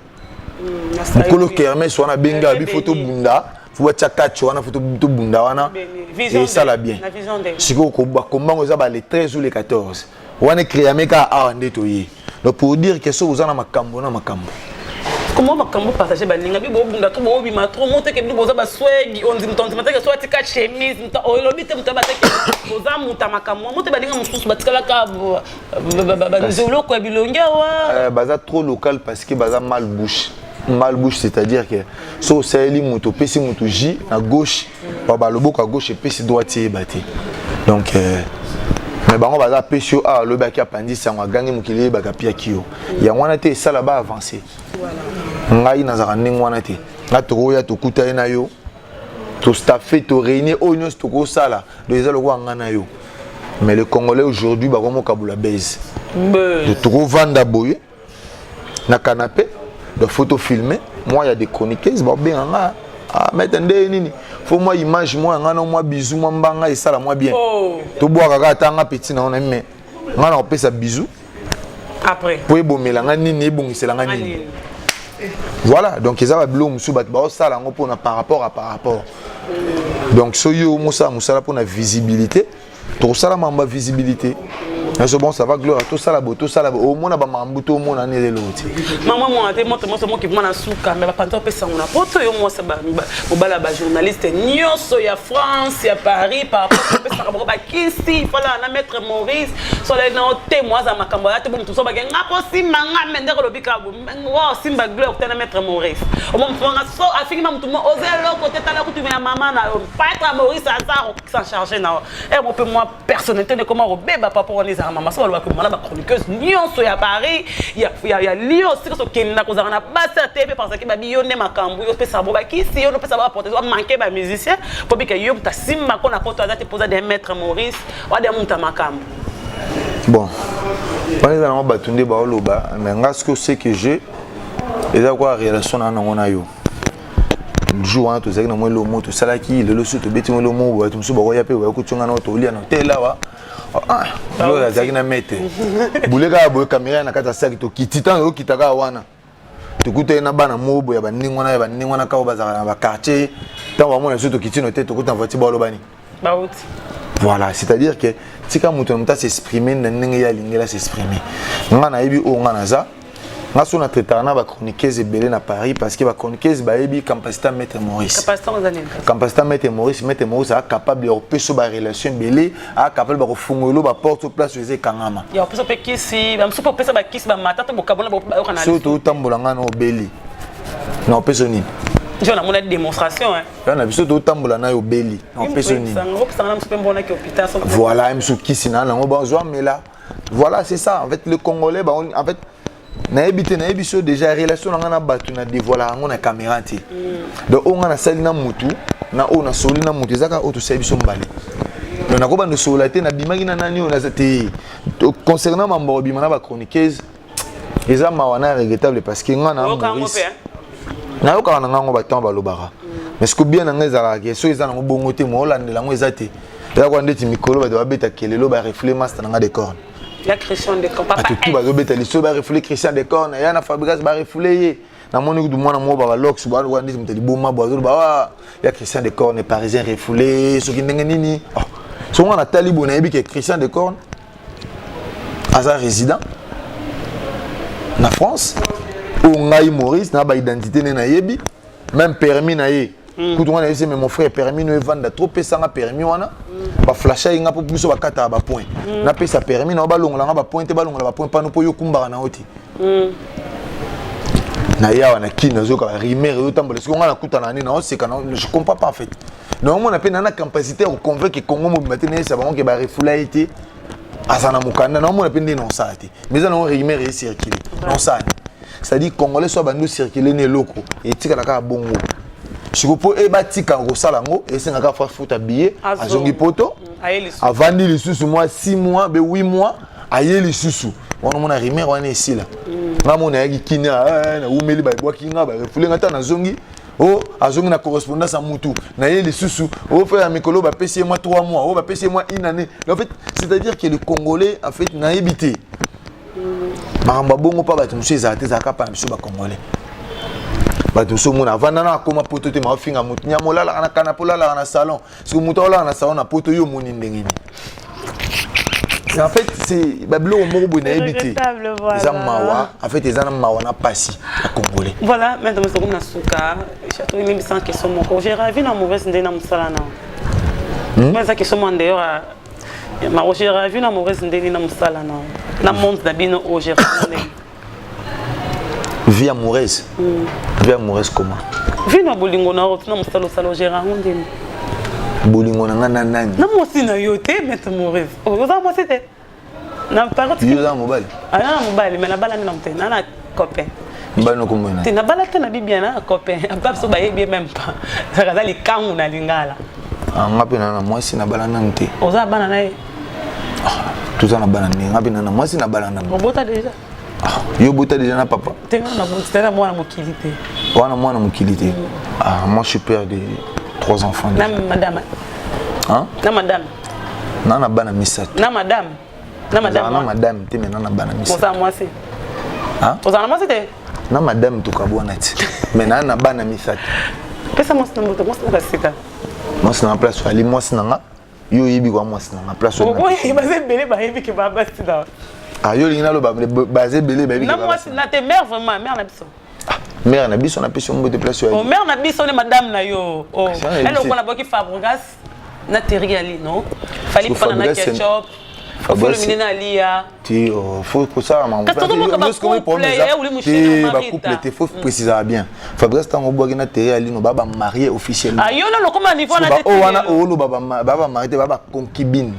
mokolo kermes wana abengi abi fo tobunda fo batya catch wana fo tobunda wana esala bien sikoyo bakombango eza ba le 13 ou le 14 wana ecréame kaka awa nde toye donc pour dire que soki oza na makambo na makambo comment makambo partage baninga bi bobunda to bobima trop moteke bino boza baswegi ondima ondima teke so atika chemise moto olobi te moto abateke oza moto ya makambo mote baninga mosusu batikalaka banzoloko ya bilongi awa baza trop local parce que baza mal bouche mal bouche c'est-à-dire que so osaleli moto opesi moto j na gauche baloboko ya gauche epesi droite eyeba te donc euh, mais bango baza apesi yo awa alobaki apandisi yango agangi mokili eyebaka apiaki yo yango wana te esala ba avance ngai nazalaka ndenge wana te nga tokoya tokuta ye na yo tostaffe toréunir oyo nyonso tokosala donc eza lokola ngai na yo mais le congolais aujourd'hui bakomokabula base tokovanda boye na canapé donc faut filmer moi il y a des chroniqueuses babenga nga ah maître nde nini faut moi image moi nga na moi bisou moi mbanga esala moi bien oh. Tobwaka kaka ata nga petit na wana mais nga na kopesa bisou Après. Po ebomela nga nini, ebongisela nga nini. Voilà, donc eza babiloko mosusu bato baosala yango mpona par rapport à par rapport. Donc soki yo mosala mosala mpona visibilité, tokosala makambo ya visibilité. Naso bon, ça va, gloire, tosala boye, tosala boye, omona bamakambo to omona nini eloko te. Mama mwana te, moto moso moki mwana suka me bapanza opesa ngo na poto. Yo mwasi mobala, bajournaliste nyonso ya France, ya Paris, par rapport opesaka bango bakisi fala na maître Maurice, so alali na te mo aza makambo aya te bo motu so bake nga mpo simba nga me ndenge olobi ka wa osimba gloire te na maître Maurice, omo motu wanga so afingi ma motu mo oza eloko te. Tala kutu ya mama na yo, maître Maurice aza s'en charger na yo e mo mpe mwa personnalité nde koma kobeba. Papa wana ezalaka mama so balobaka mwana bachroniqueuse nyonso ya Paris, ya Lyon, sika sokenda kozala na basi ya TV, parce que babi yo nde makambo yo opesaka bo bakisi, yo nde opesa baporte bamanke bamusicien mpo bika yo moto asimbako na poto aza te mpoza de maître Maurice wade moto ya makambo. Bon, wana eza nango bato nde baoloba, mais nga ce que ce que j'ai eza kwa relation na nango na yo. Jour wana tozalaki na mwa elomo, tosalaki lelo so tobeti mwa elomo, bato mosusu bakoya mpe bakoki kotionga na tolia na hotel awa. Oyo azalaki na mete bule kaka boye, caméra na kati ya saki, tokiti. Ntango tokita kaka wana, tokutaki na bana moko boye ya bandenge wana, ya bandenge wana kaka bazalaka na baquartier. Ntango bamona biso tokiti no te, tokuta na voiture, balobani. Bauti. Voilà, c'est-à-dire que tika moto na moto as'exprime na ndenge ye alingeli as'exprime. Nga nayebi oyo nga naza. Nga so na traitaka na bachroniqueuse ebele na Paris, parce que bachroniqueuse bayebi capacité ya maître Maurice. Capacité oza nini? Capacité ya maître Maurice. Maître Maurice aza capable ya kopesa barelation ebele, aza capable bakofungola baporte place oyo eza ekangama. Ya opesa mpe kisi, bamosusu mpe opesa bakisi bamata to bokabona bayoka na. So totambola, nga na obeli na opesa nini? Jo namona démonstration, hein. Ya na biso totambola na yo, obeli na opesa nini? Opesanga na mosu mpe mbonaki hôpital. Voilà, mosu kisi na nango bazwa mela. Voilà, c'est ça en fait le Congolais. Ba en fait nayebi te, nayebi so déjà relation na nga na bato na dévoila yango na caméra te. Donc oyo nga nasali na mutu na oyo nasoli na mutu, eza kaka oyo tosali biso mbale. Donc nakobanda osolola te, nabimaki na nani oyo naza te. Concernant mambo kobima na bachroniqueuse, eza mawa na regrettable, parce que nga na Maurice nayokaka na ngango bato balobaka, mais ce que bien na nga ezalaka ke soki eza nango bongo te, mo olandela yango eza te. Eza kwa ndeti mikolo bato babeta kelelo, barefle master na nga de corne. Ya Christian de Papa. Bato tu bazobeta liso, barefule Christian de corne ya na Fabrigas, barefule ye. Namoni kutu mwana moko babalox baloka ndeti moto liboma bo azoloba wa ya Christian de corne parisien refoulé soki ndenge nini. Oh. So nga natali boye, nayebi ke Christian de corne aza résident na France. Oyo ngai Maurice na baidentité nde nayebi, même permis na ye. Kutu nga nayebisi, mais mon frère, permis no evanda trop, pesanga permis wana. Baflasha ye nga mpo biso bakataka bapoint. Napesa permis na yo, balongola nga bapoint te, balongola bapoint pano mpo yo okumbaka na yo te. Na ye awa na Kini nazoyoka barumeur ezotambola. Soki nga nakutana na nini, naoseka, je comprends pas en fait. Naomona mpe na na capacité ya koconvaincre Congo mobimba te, nayesa bango ke barefula ye te, aza na mokanda. Naomona mpe nde naosala te, mais eza nango rumeur ecircule, naosala nini? C'est-à-dire Congolais so abandi ocircule na eloko, etikala kaka bongo. Siko mpo e batika kosala yango, esengaka fa futa billet, azongi poto, avandi lisusu mwa 6 mois be 8 mois, aye lisusu wana, omona rumeur wana esila. Nga mona ayaki Kini, naumeli, babwaki nga, barefule nga. Ta nazongi o azongi na correspondance ya mutu na ye lisusu o fe ya mikolo, bapesi ye mwa 3 mois, o bapesi ye mwa une année. En fait, c'est-à-dire que le Congolais, en fait nayebi te makambo ya bongo mpa bato mosusu ezala te, ezalaka mpa na biso bacongolais. Bato mosusu omona avanda na akoma poto te, maofinga motu nyama olalaka na canapé, olalaka na salon. Soki moto aolala na salon na poto, yo omoni ndenge nini? En fait, c'est babiloko moko boye nayebi te, eza mawa en fait, eza na mawa na pasi ya Congolais. Voilà, maintenant sokomi na suka. Surtout imebisa question moko, j'ai ravi na mauvaise nde na mosala na eza question moko d'ailleurs mako. J'ai ravi na mauvaise ndeni na mosala na na monde na bino oyo, j'ai ravi ndeni. Vie amoureuse? Vie amoureuse comment? Vie na bolingo na oyo na mosala osala, ogérer yango ndeni? Bolingo na nga na nani? Na mwasi na yo te, maître Maurice. Oza mwasi te na paroti? Yo oza mobali? Aza na mobali, mais nabalani na te, na na copain. Mobali nokomona? Te, nabala te, na bibia na copain ba biso bayebi ye même pas, aza likangu na lingala. Nga mpe na na mwasi, nabala nanu te. Oza bana na ye? Toza na bana ndenge nga mpe na na mwasi, nabala nanu. Obota déjà? Yo bota déjà na papa? Te, nga naboti te, na mwana mokili te. Wana mwana mokili te. Ah, moi je suis père de trois enfants. Na madame? Hein? Na madame? Na na bana misato. Na madame? Na madame na madame te mais na na bana misato. Oza mwasi. Hein? Oza na mwasi te? Na madame tokabwana ti. Mais na na bana misato. Pesa mwasi na moto, mwasi na sika. Mwasi na place ali mwasi na nga. Yo oyebi kwa mwasi na nga place. Oboyi baza ebele bayebi ke ba basi na. Ah yo lingi naloba baza ebele bayebi ke. Na mwasi na te mère vraiment, mère na biso. Ah, mère na biso napesi yo mbote place oyo. Oh mère na biso ne madame na yo. Oh. Elle okola boki Fabregas na Thierry Ali non? Fally pana na ketchup. Fabrice na Alia. Ti oh, faut kosala mambo. Ba couple te faut préciser bien. Fabrice tango obwaki na Thierry Ali no ba ba marié officiellement. Ah yo na lokoma niveau na te. Ba wana oloba ba ba marié te ba ba concubine.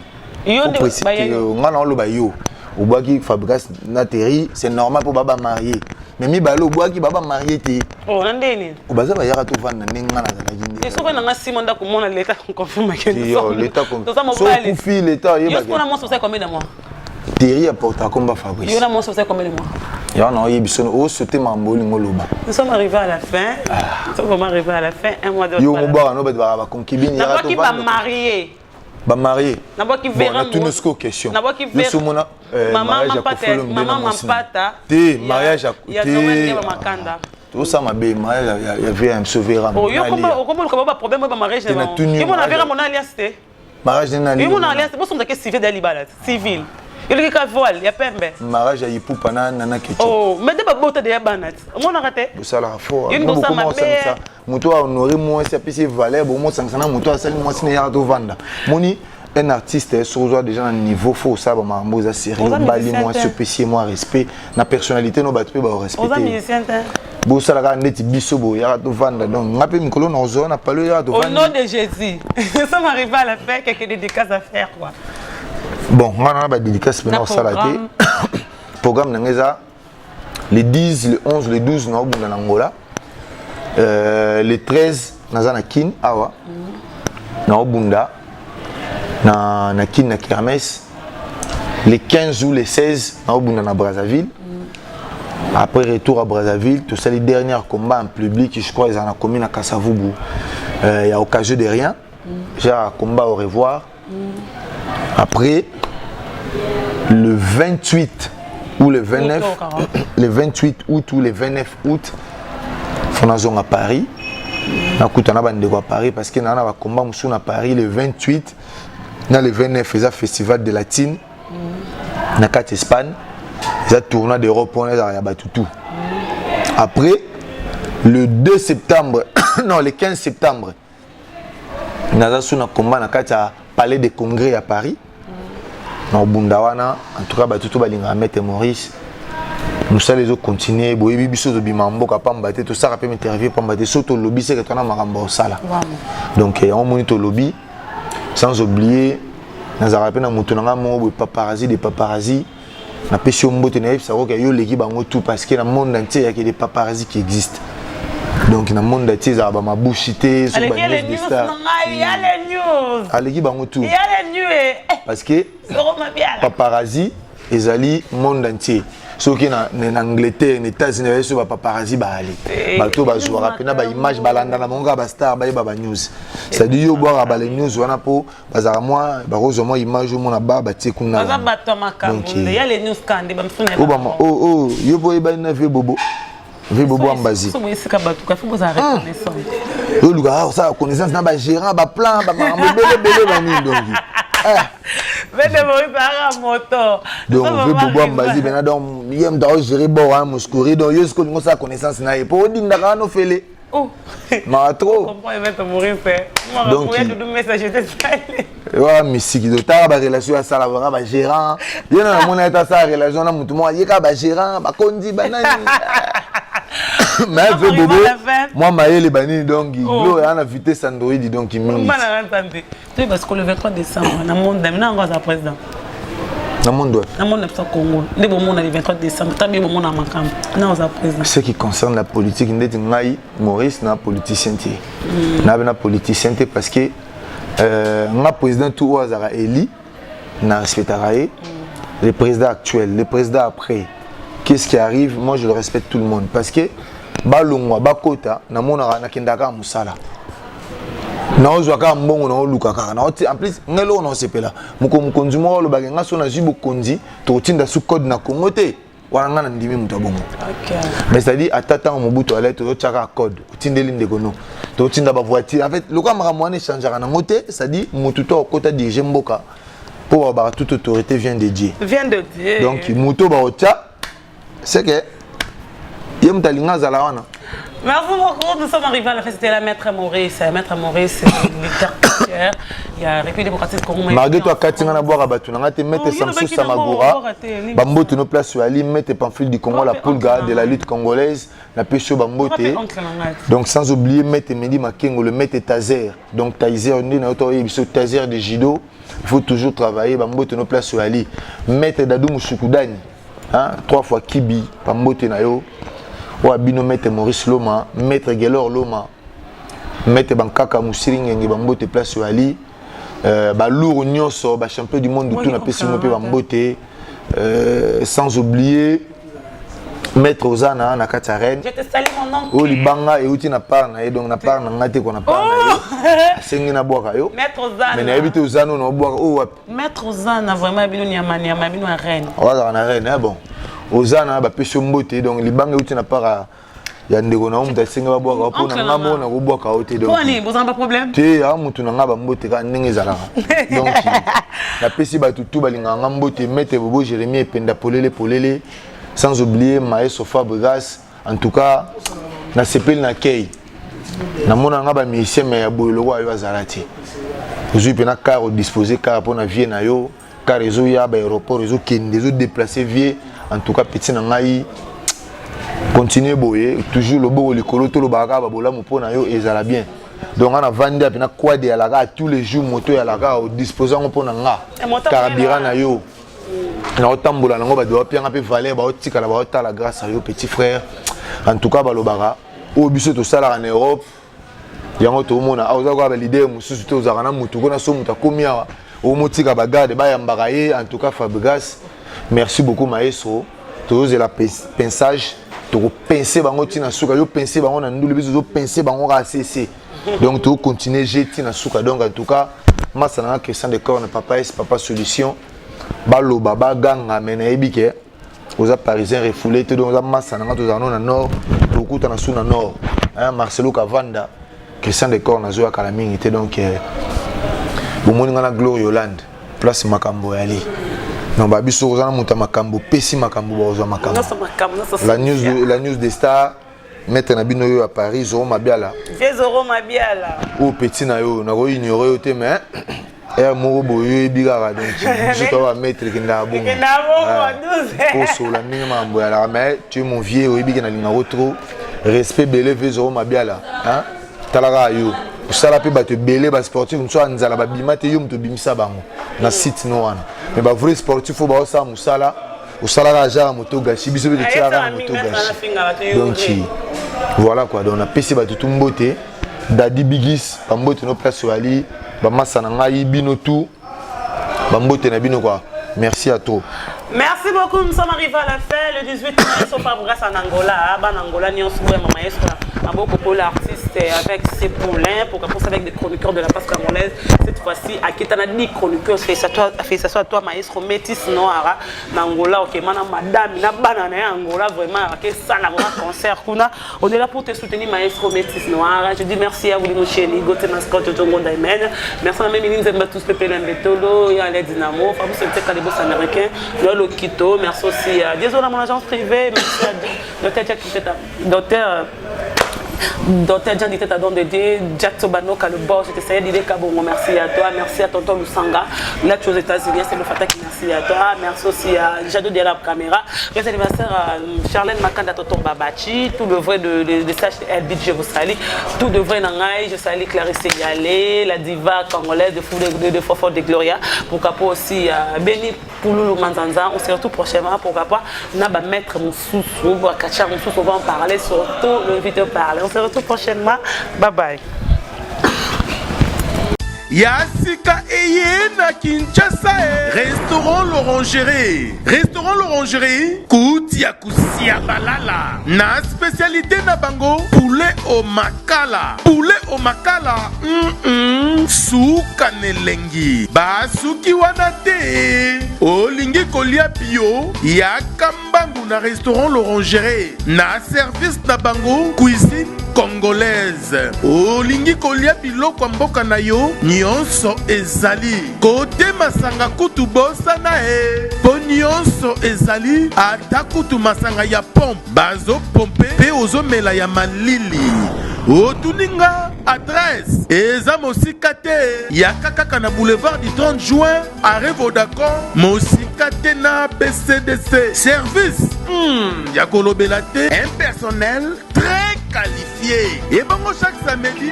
Yo nde ba yo. Nga na oloba yo. Obwaki Fabrice na Thierry, c'est normal pour ba ba marié. Mais mibale obwaki ba ba marié te. Oh na ndeni. Baza bayaka tovanda ndenge nga nazalaki nde. Soki na nga sima ndako mona leta confirme ke leta confirme. Soki leta oyeba. Yo sikoyo na mwasi osali combien de mois? Thierry apporta komba Fabrice. Yo na mwasi osali combien de mois? Yango na oyebi sono osote mambo olingo oloba. Nous sommes arrivés à la fin. Ah. Nous sommes vraiment arrivés à la fin. Un mois de Yo mobaka no bato baka ba concubine yaka to ba marié. Ba marié. Nabwaki vera. Bon, natuni sikoyo question. Nabwaki vera. Yo somona euh, mariage ya Koffi Olomide na mwasi. Te mariage ya te. Makanda. Tosala mabe mariage ya vera biso vera. Oh yo koma okoma luka ba problème ba mariage na bango. Yo mona vera mona alliance te. Mariage nani nani. Yo mona alliance boso mzake civil da libala civil. Yo ka voile ya pembe. Mariage ya Ipupa na Nana Ketchup. Oh mais de ba bota de ya bana. Omonaka te. Bosalaka fort. Yo bosala mabe. Moto a honoré mwasi apesi ye valeur bomosangisa na moto asali mwasi na yaka tovanda. Moni un artiste soki ozwa déjà na niveau fo osala bamakambo eza sérieux obali mwasi opesi ye mwa respect na personnalité no bato mpe baorespecte bosala kaka ndeti biso boye yaka tovanda donc nga mpe mikolo na ozwa na palo yaka tovanda. Au nom de Jésus, nous sommes arrivés à la fin, quelques dédicaces à faire quoi. Bon, nga na ba dédicaces mpe na osala te. Programme na nga eza le 10, le 11, le 12 naobunda na Angola. Le 13 naza na Kin awa. Naobunda na na Kin na Kermesse. Le 15 ou le 16 naobunda na Brazzaville. Après retour à Brazzaville, tout ça les derniers combats en public, je crois ils en ont commis na Kasavubu. Il y a occasion de rien. Genre combat au revoir. Après le 28 ou le 29, le 28 août ou le 29 août, faut nazonga Paris. Nakutana bandeko à Paris parce que na na ba combat musu na Paris le 28 na le 29 eza festival de latine na kati Espagne, eza tournoi d'Europe wana ezalaka ya bato tout. Après le 2 septembre, non le 15 septembre, naza su na combat na kati ya palais de congrès ya Paris. Na obunda wana, en tout cas bato to balingaka Maître Maurice, mosala ezocontinue. Boyebi biso tobima mboka pamba te, tosala mpe interview pamba te. So tolobi seke twana makambo ya kosala. Donc yango moni tolobi sans oublier nazalaka mpe na moto na ngai moko boye paparazzi de paparazzi. Napesi yo mbote, nayebisa koka yo oleki bango tout parce que na monde entier yake des paparazzi qui existent. Donc na monde entier ezalaka bamabushi te, soki ba news de star. Aleki bango tout parce que paparazzi ezali monde entier. Soki na, na Angleterre, na États-Unis, bayebi so bapaparazzi baali bato bazwaka mpena baimage, balanda na bango kaka bastar, bayeba banews. C'est-à-dire yo obwaka bale news wana mpo bazalaka mwa bakozwa mwa image omona ba batie kuna. Baza bato ya makambo nde ya les news kande bamisusu na Oh, oh, yo mpo oyebani na vie bobo, vie bobo ambazi. So boyesika bato kafi bozala reconnaissant. Yo olukaka kosala connaissance na bagérant baplan bamakambo ebele ebele banini donki. Bete Maurice aka moto. Donc vie bobo ambazi pena, donc ye moto aogéré bor wana moscori. Donc yo sikoyo olingi osala connaissance na ye mpo odindaka wana ofele. Oh. Mawa trop. Comprends Maître Maurice. Donc, wana misiki totala barelation asala baka bagérant ye na namoni ete asala relation na motu moko ye kaka bagérant bakondi banani. Mais ve bobo mwa mayele banini donc glo ya na vitesse android donc mingi. Toyeba parce que le 23 décembre na monde na yango aza président. Na monde wapi? Na monde na biso Congo nde bomona le 23 décembre ntango bino bomona makambo na oza président. Ce qui concerne la politique, ndeti ngai Maurice na politicien te, nabe na politicien te parce que nga président tout oyo azalaka eli na respectaka ye. Le président actuel, le président après, qu'est-ce qui arrive, moi je le respecte tout le monde parce que balongwa bakota namonaka nakendaka mosala. Naozwa kaka mbongo, naoluka kaka naoti. En plus, ngai eloko naosepela, moko mokonzi moko alobaki ngai so nazwi bokonzi, tokotinda su code na Congo te. Wana ngai nandimi moto ya bongo. Mais c'est à dire, ata ntango Mobutu alai, tozotia kaka code, otindeli ndeko no, totinda bavoiture. En fait, lokola makambo wana echangeaka nango te, c'est à dire motu to akota dirige mboka, mpo balobaka toute autorité vient de Dieu. Vient de Dieu. Donc moto baotya, c'est que ye moto alingi azala wana. Merci beaucoup. Nous sommes arrivés à la fin. C'était la Maître Maurice. Maître Maurice, militaire. Il y a République démocratique Congo. Malgré toi, kati nga na bwaka bato na nga te. Maître Samsou Samagora, bambote no place oyo. Maître Pamphile du Congo, la pulga de la lutte congolaise, napesi yo bambote. Donc sans oublier Maître Medi Makengo, le maître Tazer. Donc Tazer nde na yo, toyebi biso Tazer de judo, il faut toujours travailler. Bambote no place oyo ali. Maître Dadou Musukudani, hein, trois fois kibi, bambote na yo. Oyo bino Maître Maurice Loma, Maître Gelor Loma, Maître Bankaka Musiri Ngenge, bambote place oyo ali. Balourd nyonso, bachampion du monde tout, napesi bino mpe bambote. Sans oublier Maître Ozana na kati ya reine. Oyo libanga euti na part na ye, donc na part na ngai te ko, na part na ye, asengi nabwaka yo. Mais nayebi te, Ozana oyo naobwaka oyo wapi? Maître Ozana, vraiment, bino nyama nyama, bino ya reine. Ozalaka na reine. Bon, Ozana, bapesi yo mbote. Donc libanga euti na part ya ndeko na yo, moto asengi babwaka yo, mpo na nga moko nakobwaka yo te. Te. Aa, motu na nga, bambote kaka ndenge ezalaka. Donc napesi bato tu balingaka nga mbote. Maître Bobo Jérémie Ependa, polele polele. Sans oublier Maestro Fabregas. En tout cas, nasepeli na kei namona nga bamusicien, mais ya boye lokola yo azala te. Ozwi mpena car, odispose car mpona vie na yo, car ezoya baaéroport, ezokende, ezodéplace vie. En tout cas, petit na ngai, continue boye, toujours loboko likolo. Tolobaka kaka babolamu mpo na yo, ezala bien. Donc nga navandi ape na kwade yalaka tous les jours, moto yalaka odispose yango mpo na nga, carburant na yo, naotambola nango. Bato bapianga mpe valeur, baotikala baotala grâce à yo, petit frère. En tout cas, balobaka oyo biso tosalaka na Europe, yango toomona awa. Oza kaka baleader mosusu te, ozalaka na motu kona so moto akomi awa, omotika bagarde bayambaka ye. En tout cas, Fabregas, merci beaucoup. Maestro, tozozela pensage, tokopense bango ntina suka. Yo pense bango na ndulu, biso tozopense bango kaka cc. Donc tokocontinue je ntina suka. Donc en tout cas, masa nanga Christian de Corne, papa s papa solution, baloba baganga, mais nayebi ke oza parisien refoulé te. Donc oza masa nanga, tozala no na nord, tokutana su na nord. Marcelo Kavanda, Christian de Corne, azoya kala mingi te. Donc bomoni nga na Gloire Yolande, place makambo yali. Non, babiso oza na moto ya makambo, opesi makambo, bakozwa makambo. La news, la news des stars, maître na bino oyo ya Paris, Zoro Mabiala. Zoro Mabiala. Oyo petit na yo, nakoignore yo te, mais ere moko boye oyebi kaka. Donc biso to bamaître ekendaka bongo, kosola ndenge makambo yalaka. Mais tu es mon vieux, oyebi ke nalingako trop, respect ebele. Ve Zoro Mabiala, tala kaka yo, osala mpe bato ebele, basportif mosusu ya nzala babima te, yo moto obimisa bango na site no wana. Mais bavrai sportif oyo baosala mosala, osalaka genre moto gashi, biso mpe totiaka na moto gashi. Donc voilà quoi. Donc napesi bato tu mbote. Dadi Bigis, bambote no place oyali. Bamasa na ngai, bino tu, bambote na bino quoi. Merci à toi. Merci beaucoup. Nous sommes arrivés à la fin. Le 18 mai, sauf Fabregas en Angola. Ban Angola, Nyon Soué, Maman Maboko pour l'artiste avec ses poulains, pour qu'après avec des chroniqueurs de la presse congolaise. Cette fois-ci, à Kitana, 10 chroniqueurs. Félicitations à toi, Maestro Métis Noara, na Angola. Ok, mana madame, na banana Angola, vraiment, ok, ça, na vraiment concert. Kuna. On est là pour te soutenir, Maestro Métis Noara. Je dis merci à vous, Moucheli, Gauthier Mascotte, Jojo Daimen. Merci à Méline Zemba, tous Pépé Lembetolo, et à l'aide Dynamo, Fabrice Kalebos américain, Noël Okito. Merci aussi à Désolé, mon agence privée. Merci à Docteur Jack, Docteur. Docteur Jean Dité Don de Dieu, Jack Tobanoka, le boss, je te salue, Didé Kabongo, merci à toi, merci à Tonton Lusanga, là tu es aux États-Unis, c'est le Fataki, merci à toi, merci aussi à Jadot de la caméra, merci anniversaire à Charlène Makanda, Tonton Babachi, tout le vrai de Sach LB, je vous salue, tout de vrai Nangai, je salue Clarisse Yalé, la diva congolaise de Fou de Fofo de Gloria, pourquoi pas aussi à Béni Pouloulou Manzanza, on se retrouve prochainement, pourquoi pas, Naba Maître Moussous, Kacha Moussous, on va en parler, surtout le vidéo parler. On se retrouve prochainement. Bye bye. Ya sika eye na Kinshasa e. Restaurant L'Orangerie. Restaurant L'Orangerie, kuti ya kusia balala. Na spécialité na bango, poulet au makala. Poulet au makala, mm -mm, suka n'elengi. Basuki wana te. Olingi kolia bio, yaka mbangu na restaurant L'Orangerie. Na service na bango, cuisine congolaise. Olingi kolia biloko ya mboka na yo, nyonso ezali. Kote masanga kutu bosana e, po nyonso ezali, ata kutu masanga ya pompe bazopompe mpe ozomela ya malili. Otuni nga adresse eza mosika te, yaka kaka na boulevard du 30 juin, arrêt Vodacom, mosika te na BCDC. Service ya kolobela te, un personnel très qualifié. Ebongo chaque samedi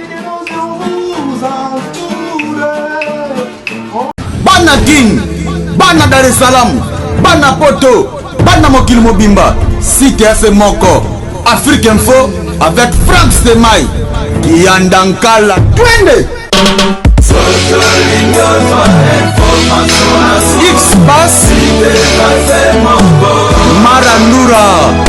Bana Kin, bana Dar es Salaam, bana Poto, bana mokili mobimba, site ya se moko, Afrique Info avec Frank Stemay, Kiyanda Nkala, twende! X-Pass, Marandura.